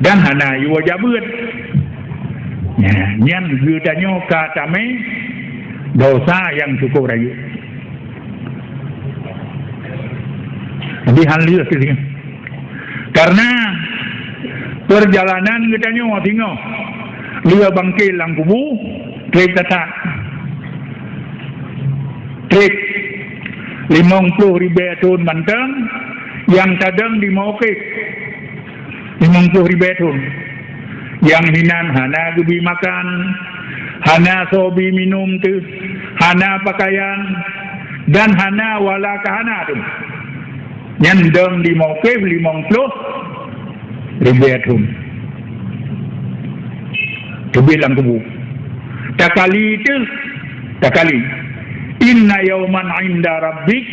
dan hana yue jabeuet. Nyan, nyan geutanyoe ka tamé dosa nyang cukup rayeuk. Jadi han lheueh teuh. Karena peurjalanan geutanyoe singoh lheueh bangkét lam kubu, trép that-that. Trép limong ploh ribée thon mantong nyang tadong di mauqif. Limong ploh ribée thon. Nyang hinan hana geubi makan, hana soe bi minum teuh, hana pakaian, dan hana wala ka hana teuh. Nyan dong di mauqif limong ploh ribée thon. Teubiet lam kubu. Takali teuh, takali. Inna yauman inda rabbik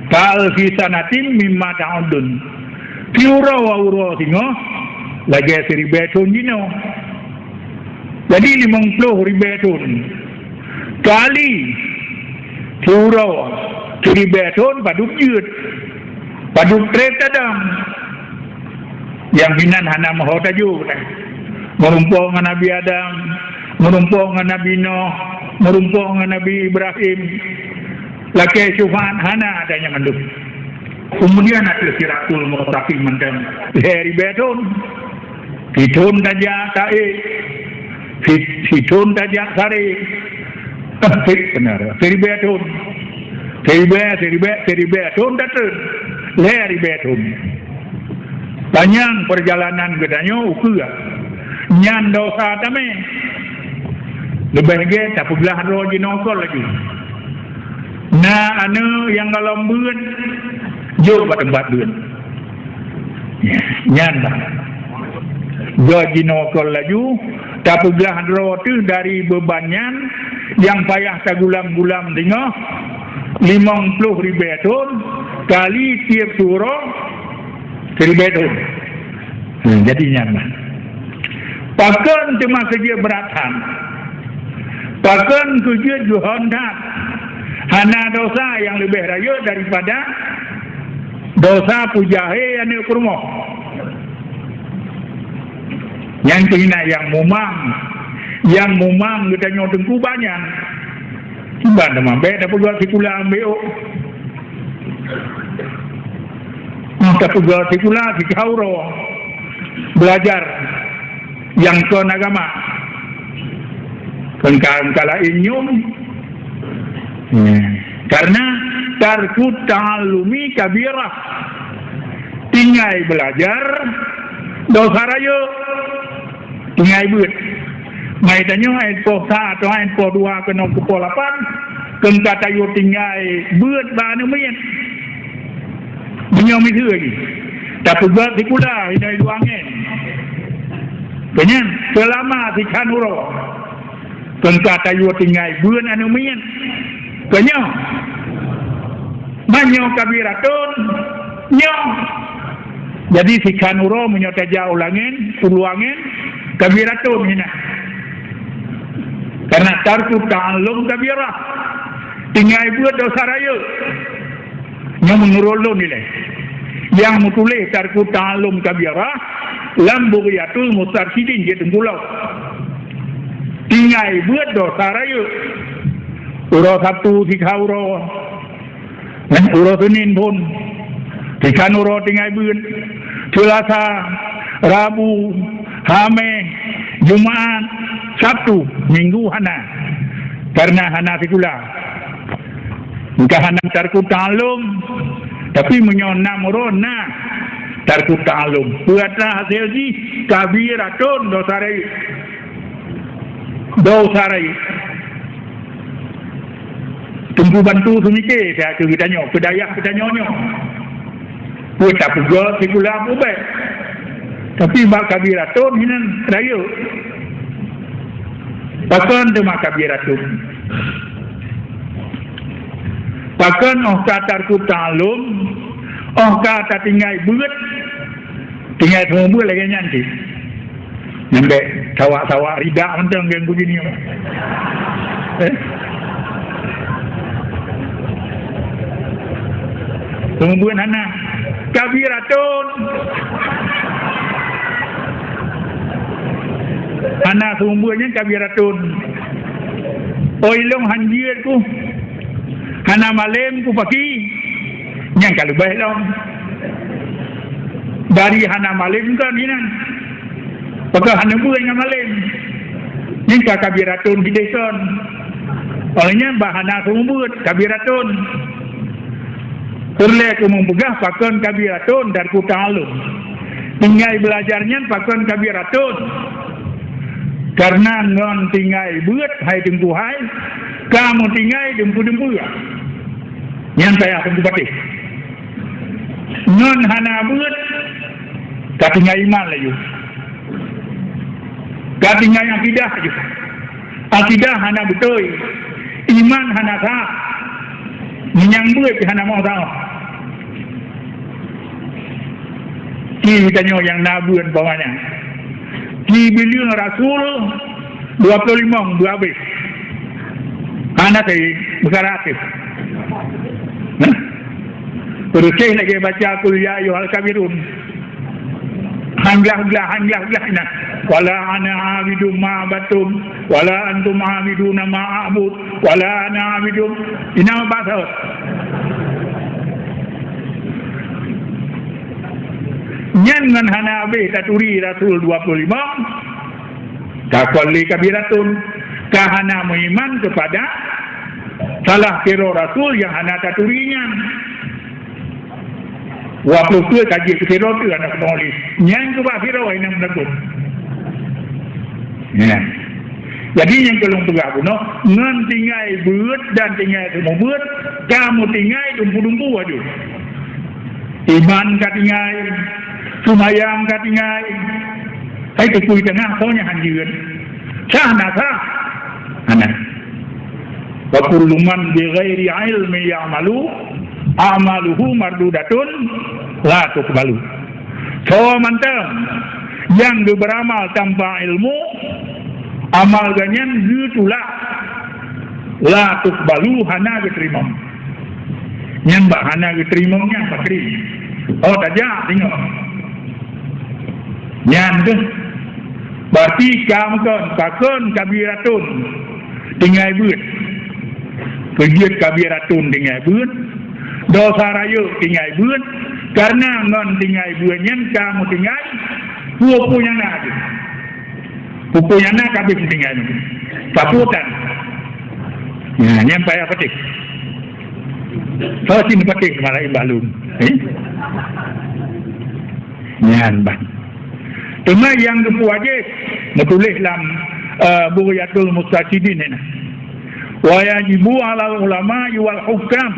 ka alfi sanatin mimma ta'uddun. Siuroe uroe singoh lagée siribée thon jinoe. Jadi limong ploh ribée thon kali siuroe siribée thon padub jeuet, padub trép tadong. Nyang hinan hana meuho tajok. Meurumpok ngon Nabi Adam, meurumpok ngon Nabi Nuh, meurumpok ngon Nabi Ibrahim. Lakée syufaat hana ata nyang mandum. Keumudian ateueh Siratul Mustaqim mantong lhée ribée thon. Sithon tajak taék, si-, sithon tajak saré. Ah, si-, benar. Siribée thon. Siribée, siribée, siribée thon tateun. Lhée ribée thon. Panyang peurjalanan geutanyoe ukeue nyan dosa tamé. Leubeh gét tapeuglah droe jinoe kon laju. Na aneuk nyang golom beuet, jok bak teumpat beuet. Nyan bah. Jok jinoe kon laju, tapeuglah droe teuh dari beuban nyan nyang payah tagulam-gulam singoh limong ploh ribée thon kali tieb siuroe siribée thon. Hmm, jadi nyan bah. Pakon teuma keu jeuet brat that? Pakon keu jeuet geuhon that? Hana dosa nyang leubeh rayeuk daripada dosa peujahé aneuk peurumoh. Nyang keuhina nyang mumang, nyang mumang geutanyoe teungku banyan. Kiban teuma bék tapeugah sikula ambek ôk. Tapeugah sikula sikauro belajar nyang kon agama. Engka-engka laén nyum. Ya. Karena Tarkut ta'allumi kabirah. Tinggai beulajar dosa rayeuk. Tinggai beuet. Mai tanyoe ayat poh sa atau ayat poh dua keunoe keu poh lapan, keu ka tayue tinggai beuet bak aneuk miet. Meunyoe miseue lagi, tapeugah sikula hinoe dua angén. Keu nyan, seulama sikhan uroe, keu ka tayue tinggai beuet aneuk miet. Keu nyoe, meunyoe kabirah thon, nyoe. Jadi, sikhan uroe meunyoe tajak u langén, u luwa angén, kabirah thon hinan. Karena tarkut ta'allum kabirah. Tinggai beuet dosa rayeuk. Nyoe meunurot lôn ilée. Nyang meutuléh tarkut ta'allum kabirah lam Bughyatul Mustarsyidin jeuet teungku lom. Tinggai beuet dosa rayeuk. Uroe Sabtu sikhan uroe. Uroe Senin phon, sikhan uroe tinggai beuet. Seulasa, Rabu, Hameh, Jumat, Sabtu, Minggu hana. Karena hana sikula. Ka hana tarkut ta'allum. Tapi meunyoe nam uroe na tarkut ta'allum. Peue atra hasé jih? Kabirah thon dosa rayeuk. Dosa rayeuk. Teungku bantu seumike, saya keu geutanyoe, keu dayah geutanyoe nyoe. Peue tapeugah sikula ubé. Tapi bak kabirah thon hinan rayeuk. Pakon teuma kabirah thon? Pakon óh ka tarkut ta'allum, óh ka tatinggai beuet, tinggai seumeubeuet lagée nyan cit. Nyan bék sawak-sawak ridak mantong ngon kuji nyoe. Eh? Seumeubeuet hana. Kabirah thon. Hana seumeubeuet nyan kabirah thon. Oh, ilong hanjeuet ku. Hana malem ku paki. Nyan ka leubeh lom. Dari hana malem kon hinan. Pakon hana beuet ngon malem. Nyan ka kabirah thon hideh kon. Óh lheueh nyan bak hana seumeubeuet kabirah thon. Peureulée keu meupeugah pakon kabirah thon tarkut ta'allum. Tinggai beulajar nyan pakon kabirah thon. Karena ngon tinggai beuet hai teungku hai, ka meutinggai dumpeue-dumpeue. Nyan payah teungku patéh. Ngon hana beuet, ka tinggai iman laju. Ka tinggai akidah laju. Akidah hana beutôi, iman hana sah. Meunyan beuet hana moh sahoe. Ci tanyoe nyang na beuet umpamanya. Ci bileung rasul dua ploh limong beuhabéh. Hana teuh beukara teuh. Nah. Terus lagée baca qul ya ayyuhal kafirun. Han glah-glah, han glah-glah inan. Wala ana abidum ma abattum, wala antum abiduna ma a'bud, wala ana abidum. Inan bahasa. Nyan ngon hana habéh taturi Rasul dua puluh lima, takon lé kabirah thon, ka hana meuiman keupada salah sidroe Rasul nyang hana taturi nyan. Wapeukeue ka jeuet keu sidroe teuh hana keudroe lé. Nyan keubah sidroe nyang meutakot. Nyan. Jadi nyang keu lôn peugah bunoe, ngon tinggai beuet dan tinggai seumeubeuet, ka meutinggai dumpeue-dumpeue aju. Iman ka tinggai, seumayang ka tinggai. Hai teupeu teungoh soe nyang hanjeuet. Sah na sah? Hana. Wa kullu man bi ghairi ilmi ya'malu, a'maluhu mardudatun la tuqbalu. Soe mantong nyang geuberamal tanpa ilmu, amal geuh nyan geutulak, la tuqbalu, hana geuteurimong. Nyan bak hana geuteurimong nyan pakri. Oh, tajak singoh. Nyan tu. Berarti ka meukeun, pakon kabirah thon tinggai beuet. Keu jeuet kabirah thon tinggai beuet, dosa rayeuk tinggai beuet, kareuna ngon tinggai beuet nyan ka meutinggai peue-peue nyang na jih. Peue-peue nyang na ka habéh meutinggai. Sapeue tan? Nah, nyan payah patéh. Ho cit patéh malaén bak lôn. Eh? Nyan ban. Teuma nyang geupeuwajéb, meutuléh lam, eh, Bughyatul Mustarsyidin nyan. Wa yajibu 'alal ulama'i wal hukam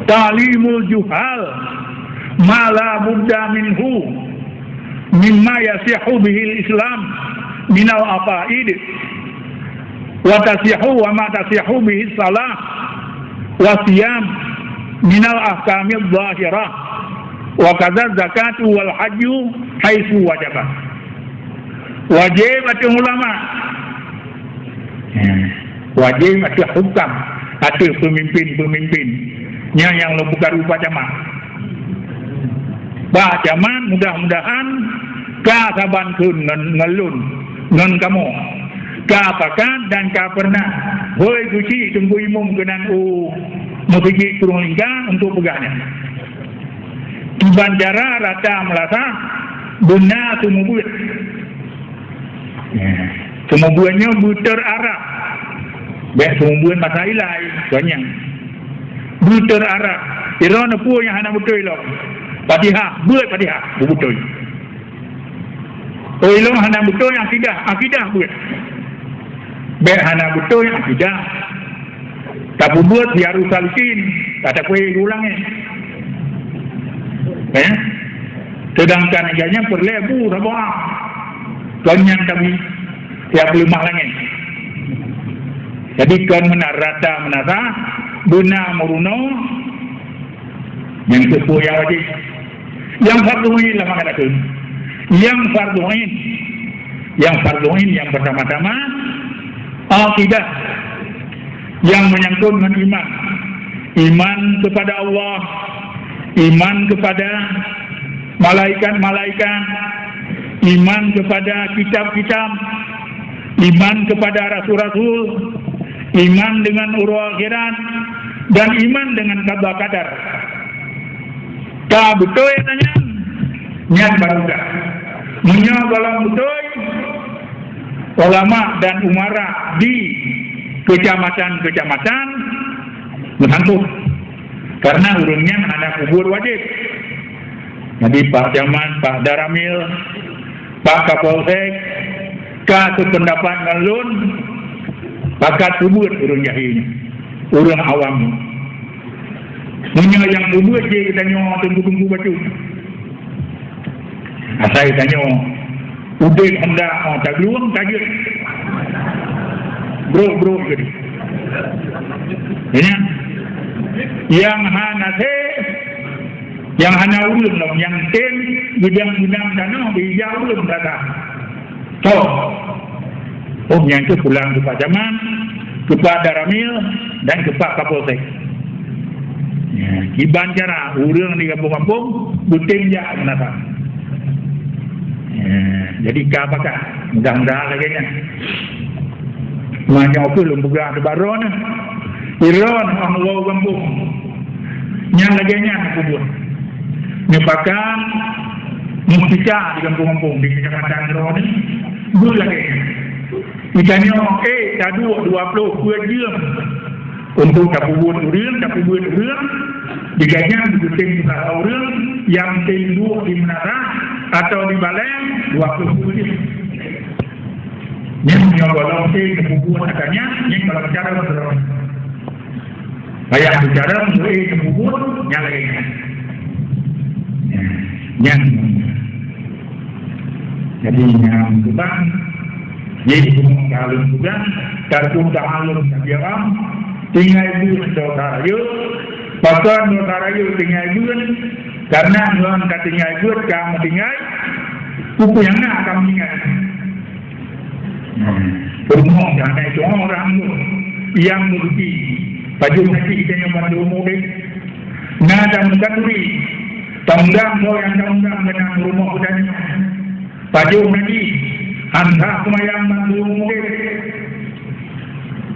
ta'limul juhal ma la budda minhu mimma yasihhu bihil Islam minal aqaid, wa tasihhu wa ma tasihhu bihis salah, wa siyam minal ahkamil zahirah, wa kadza zakatu wal hajju haitsu wajaba. Wajéb ateueh ulama. Ya. Wajéb ateueh hukam, ateueh peumimpén-peumimpén. Nyan nyang lôn peukaru Pak Camat. Pak Camat, mudah-mudahan ka saban kheun ngon, ngon lôn, ngon kamoe. Ka pakat dan ka peureunah. Hôi, keuchik Teungku Imum keunan u Meuseujid Krueng Lingka untuk peugah nyan. Kiban cara rata meulasah, beuna seumeubeuet. Ya. Seumeubeuet nyoe beuteur Arab. Bèk seumeubeuet basa ilai, kon nyan. Beuteur Arab. Droeneuh peue nyang hana beutôi lom? Fatihah, beuet Fatihah, beubeutôi. Oi lôn hana beutôi akidah, akidah beuet. Bèk hana beutôi akidah. Tapeubuet siaroe salikin, ka tapeuék u langèt. Eh? Seudangkan gobnyan peureulèe bu saboh. Kon nyan tabi siat peuleumah langèt. Jadi kon meunan rata meunasah, beuna meurunoe, nyang keu peue nyang wajéb. Nyang fardhu ain lam agama tu. Nyang fardhu ain. Nyang fardhu ain nyang pertama-tama akidah. Nyang menyangkut ngon iman. Iman kepada Allah, iman kepada malaikat-malaikat, iman kepada kitab-kitab, iman kepada rasul-rasul, iman dengan uroe akhirat, dan iman dengan qada qadar. Ka beutôi ata nyan, nyan baru ka. Meunyoe gohlom beutôi, ulama dan umara di kecamatan-kecamatan meusangkot. Karena ureueng nyan hana peubuet wajéb. Jadi, Pak Camat, Pak Danramil, Pak Kapolsek, ka seupeundapat ngon lôn, pakat peubuet ureueng jahé nyan, ureueng awam nyan. Meunyoe nyang peubuet jih geutanyoe teungku-teungku bacut. Asai tanyoe udeb honda, oh, taglueng tajeuet. Brok-brok jadi. Ya. Nyang hana se, nyang hana ureueng lom, nyang tem geudang-geudang tanoh, beuija ureueng rata. Toh. Oh, nyang tu pulang keu Pak Camat, keu Pak Danramil, dan keu Pak Kapolsek. Ya, kiban cara ureueng di gampông-gampông beutem jak meunasah. Ya, jadi ka pakat, mudah-mudahan lagèe nyan. Meunyoe keuh lôn peugah teubarô nyoe. Droeneuh ureueng gampông. Nyang lagèe nyan peubuet. Nyoe pakat mustika di gampông-gampông, di kecamatan droeneuh, beu lagèe nyan. Geutanyoe, eh, taduek dua ploh peuet jeuem untuk tapeubuet ureueng, tapeubuet ureueng, di gobnyan geutem saboh ureueng nyang tem duek di meunasah atau di balèe dua ploh peuet jeuem. Nyan meunyoe gohlom tem tapeubuet ata nyan, nyan gohlom cara droeneuh. Payah bicara, mulai nyang peubuet, nyang laén. Ya, nyang. Jadi, nyang keubang, jadi, bunoe ka lôn peugah, takheun ka lôn tabilang, tinggai beuet dosa rayeuk, pakon dosa rayeuk tinggai beuet, karena ngon ka tinggai beuet, ka meutinggai, peue nyang na ka meutinggai. Hmm. Rumoh dan aneuk cucoe ureueng nyang meureuki. Pajoh na cit geutanyoe banmandum udeb. Na dan khanduri. Tanggang soe nyang tanggang keunan rumoh geutanyoe. Pajoh na cit. Anggah seumayang banmandum udeb.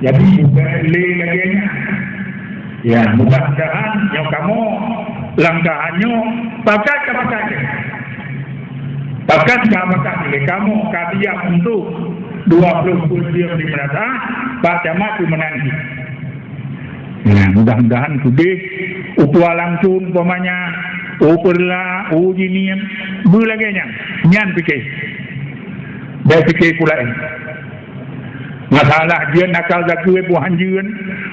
Jadi, bukan lé lagèe nyan. Ya, mudah-mudahan nyoe kamoe langkah nyoe pakat ka pakat. Pakat ka pakat lé kamoe ka siap untuk dua ploh peuet jeuem di meunasah, Pak Camat peumeunanti. Nah, mudah-mudahan keudeh u Tua Langkun umpamanya, u Peureulak, u Jinieb, beulagée nyan, nyan pike. Bék pike peue laén. Masalah jeuet nakal zakeuet, boh hanjeuet,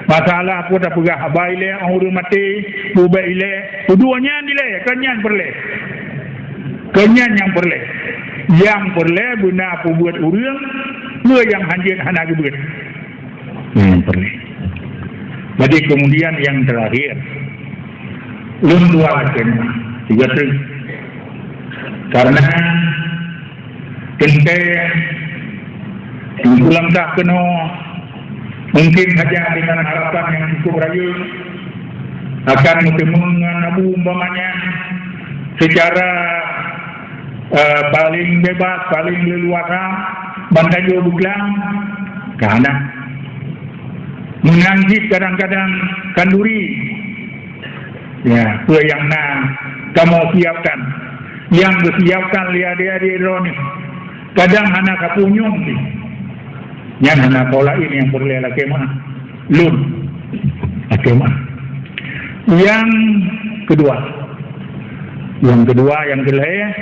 masalah peue tapeugah haba ilée, ureuëng maté, peubék ilée, peue dua nyan ilée, kon nyan peureulée. Kon nyan nyang peureulée. Nyang peureulée beuna peubeuet ureuëng, peue nyang hanjeuet hana geubeuet. Nyang peureulée. Jadi kemudian yang terakhir, lôn dua lagée nyan, tiga trek. Karena teuntée ulangkah keunoe mungkin saja dengan harapan yang cukup rayeuk akan meuteumeung ngon Abu umpamanya secara, eh, paling bebas, paling leluasa, bantajoe beuklang, ka hana. Meunan cit kadang-kadang khanduri. Ya, peue nyang na kamoe siapkan, nyang geusiapkan lé adik-adik droeneuh, kadang hana kapunyueng jih. Nyan hana po laén nyang peureulée lakée meuah. Lôn lakée meuah. Nyang keudua, nyang keudua, nyang keulhée,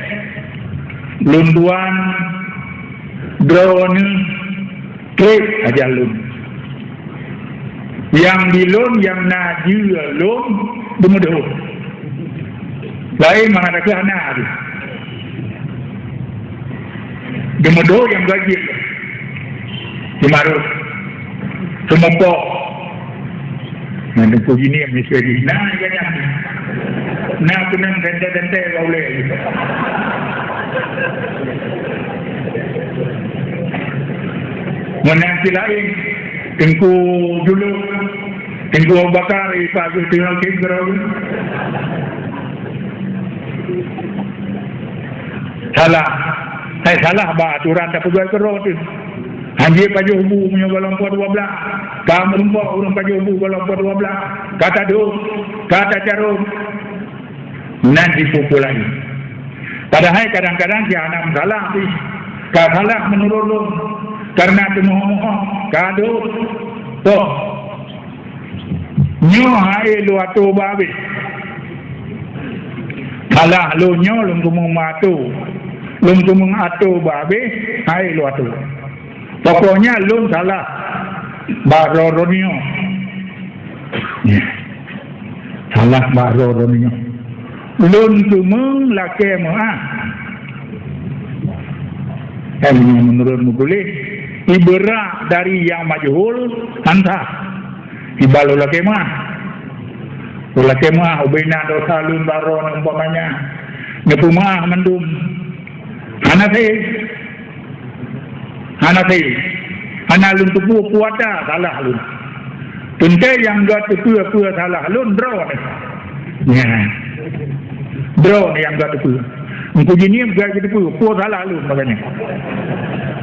lôn tuan droeneuh treb aja lôn. Nyang di lôn nyang na jeue lôn deumeudoh. Laén mangat ka hana jih. Deumeudoh nyang gaji. Simarot. Seumeupoh. Nah, Teungku Jinieb miseue jih. Nah, ié nyan. Nah, keunong teuntée-teuntée bak ulée. Meunan cit laén, Teungku Juluk, Teungku Abu Bakar, ié pajoh teungoh kém keudroe. Salah. Hai salah bak aturan tapeugah keudroe teuh. Hanjeuet pajoh bu meunyoe gohlom po dua blaih. Ka meurumpok ureuëng pajoh bu gohlom po dua blaih. Ka tadôk, ka tacarông. Nan jipeupulai. Padahai kadang-kadang si hana meusalah pih. Ka salah meunurot lôn. Kareuna teumeuho-meuho. Ka dôk. Toh. Nyoe hai lôn atô babeh. Salah lôn nyoe lôn keumeung atô. Lôn keumeung atô babeh, hai lôn atô. Pokoknya lôn salah bak droeneuh nyoe. Ya. Salah bak droeneuh nyoe. Lôn keumeung lakée meuah. Kan nyoe meunurot meutuléh, ibarat dari nyang majhul, hana sah. Iba lôn lakée meuah. Lôn lakée meuah, ubena dosa lôn bak droeneuh umpamanya. Neupeumeuah mandum. Hana sah. Hana sah. Hana lôn teupeue peue ata salah lôn. Teuntée nyang geuteupeu peue salah lôn droeneuh. Ya. Droeneuh nyang geuteupeu. Teungku Jinieb geuteupeu peue salah lôn bak nyan.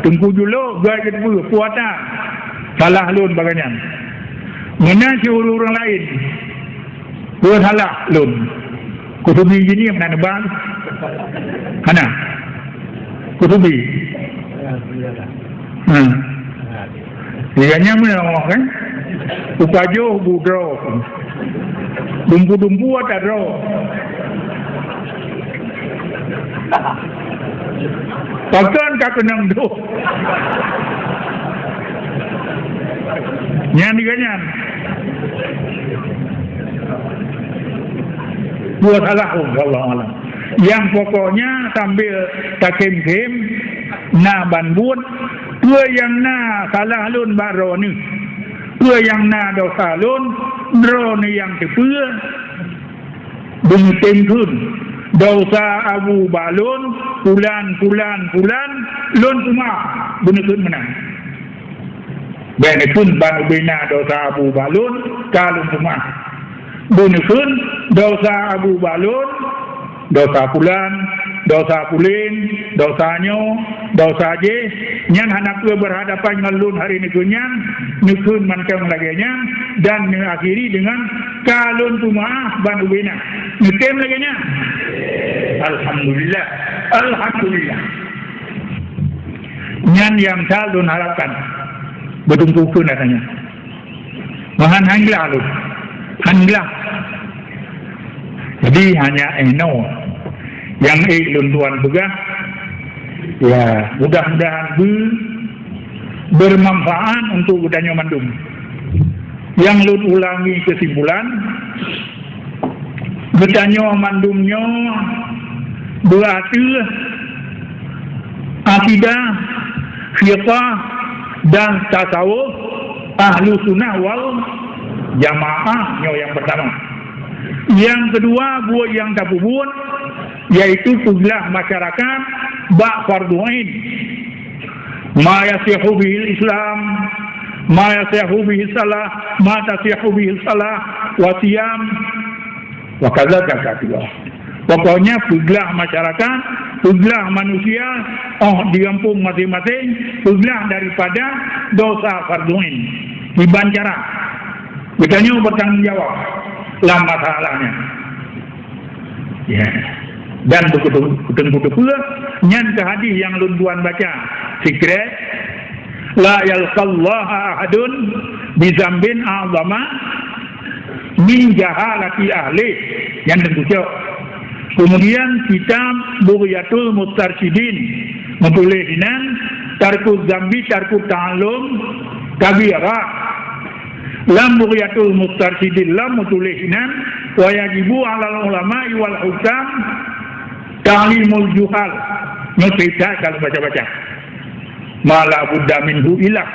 Teungku Juluk geuteupeu peue ata salah lôn bak nyan. Meunan siureuëng-ureuëng laén. Peue salah lôn? Kutubi Jinieb na neuba? Hana. Kutubi. Hmm. Iya nyan meunoe kan? Upajoh bu droe. Dumpu-dumpu ata droe. Pakon ka keunong doh. Nyan juga nyan. Dua salah, oh, Allah alam. Yang pokoknya sambil takém-kém na ban buet, peue nyang na salah lôn bak droeneuh, peue nyang na dosa lôn, droeneuh nyang teupeue. Beuneutem kheun dosa Abu bak lôn, pulan, pulan, pulan, lôn teuma beuneuteun meunan. Bék neukheun ban ubena dosa Abu bak lôn, ka lôn teuma. Beuneuteun dosa Abu bak lôn, dosa pulan, dosa pulen, dosa nyoe, dosa jéh, nyan hana peue berhadapan ngon lôn hari neukheun nyan, neukheun mantong lagée nyan, dan neuakhiri deungon ka lôn peumeuáh ban ubena. Neutem lagée nyan. Alhamdulillah. Alhamdulillah. Nyan nyang ka lôn harapkan. Beutungku keu na tanya. Mahan hangla lôn. Han glah. Jadi, hanya inoe nyang ék lôn tuan peugah, ya, mudah-mudahan beu-, bermanfaat untuk geutanyoe mandum. Nyang lôn ulangi keusimpulan, geutanyoe mandum nyoe beuateueh akidah, fiqah, dan tasawuf Ahlussunnah wal Jamaah, nyoe nyang pertama. Nyang keudua, buet nyang tapeubuet, yaitu peuglah masyarakat bak fardhu ain. Ma yasihhu bihil Islam, ma yasihhu bihis salah, ma tasihhu bihis salah, wa siyam, wa kadza zakat. Pokoknya, peuglah masyarakat, peuglah manusia, oh, di gampông masing-masing, peuglah daripada dosa fardhu ain. Kiban cara. Geutanyoe bertanggung jawab lam masalah nyan. Ya. Dan beutôi-beutôi peue, nyan keuh hadis nyang lôn tuan baca. Sikrek, "La yalqallaha ahadun bizambin a'zama min jahalati ahli." Nyan teungku cok. Kemudian kitab Bughyatul Mustarsyidin meutuléh inan, "Tarku zambi tarku ta'allum kabira." Lam Bughyatul Mustarsyidin lam meutuléh inan, "Wa yajibu 'alal ulama'i wal hukam ta'limul juhal." Nyoe cerita kalau baca-baca. "Ma la budda minhu ilah."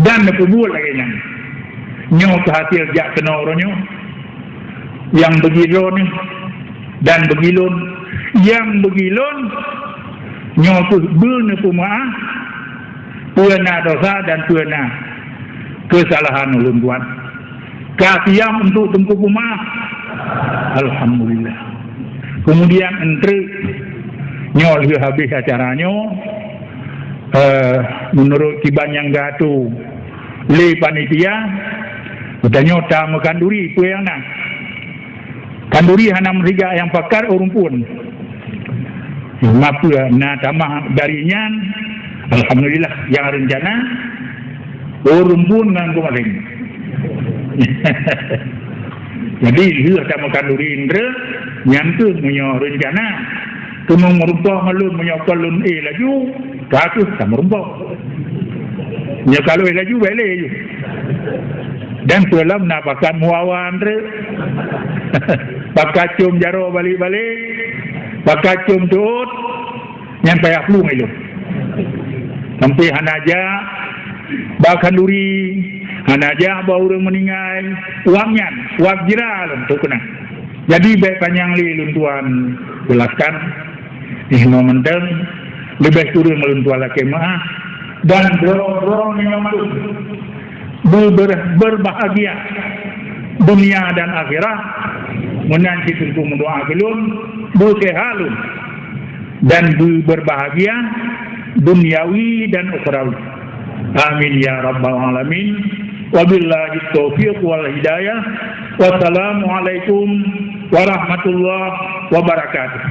Dan neupeubuet lagée nyan. Nyoe keuh hasil jak keunoe uroe nyoe. Nyang beugilôn dan beugilôn, nyang beugilôn nyoe keuh beuneupeumaáh peue na dosa dan peue na keusalahan ulôn buat. Ka siap untuk teungku peumaáh. Alhamdulillah. Kemudian entré nyoe lheueh habéh acara nyoe, eh, meunurot kiban nyang geuatoe lé panitia, geutanyoe tameukanduri peue nyang na. Kanduri hana meusiga nyang pakat ureuëng phon. Mapeue na tamah dari nyan, alhamdulillah, nyang reuncana ureuëng phon ngon geumaséng. Jadi, lheueh tameukanduri indra, nyan keuh meunyoe reuncana. Keuneuk meurumpok ngon lôn, meunyoe kon lôn éh laju, ka keuh tameurumpok. Nyoe ka lôn éh laju, bèk lé ju. Dan peue lom na pakat meuwawa treuk. Pakat com jaroe balek-balek, pakat com teuôt, nyan payah plueng ilôn. Sampai hana jak bak khanduri, hana jak bak ureuëng meuninggai, wab nyan, wab jira lôn tu keunong. Jadi, bèk panyang lé lôn tuan jelaskan. Nyoe mantong, leubeh kureueng lôn tuan lakée meuáh dan dorong-dorong nyoe mandum. Ber-, ber-, berbahagia dunia dan akhirat. Meunan cit teungku meudoá keu lôn, beuseuhat lôn, dan be-, berbahagia duniawi dan ukhrawi. Amin ya rabbal alamin. Wabillahi taufiq wal hidayah. Wassalamualaikum warahmatullahi wabarakatuh.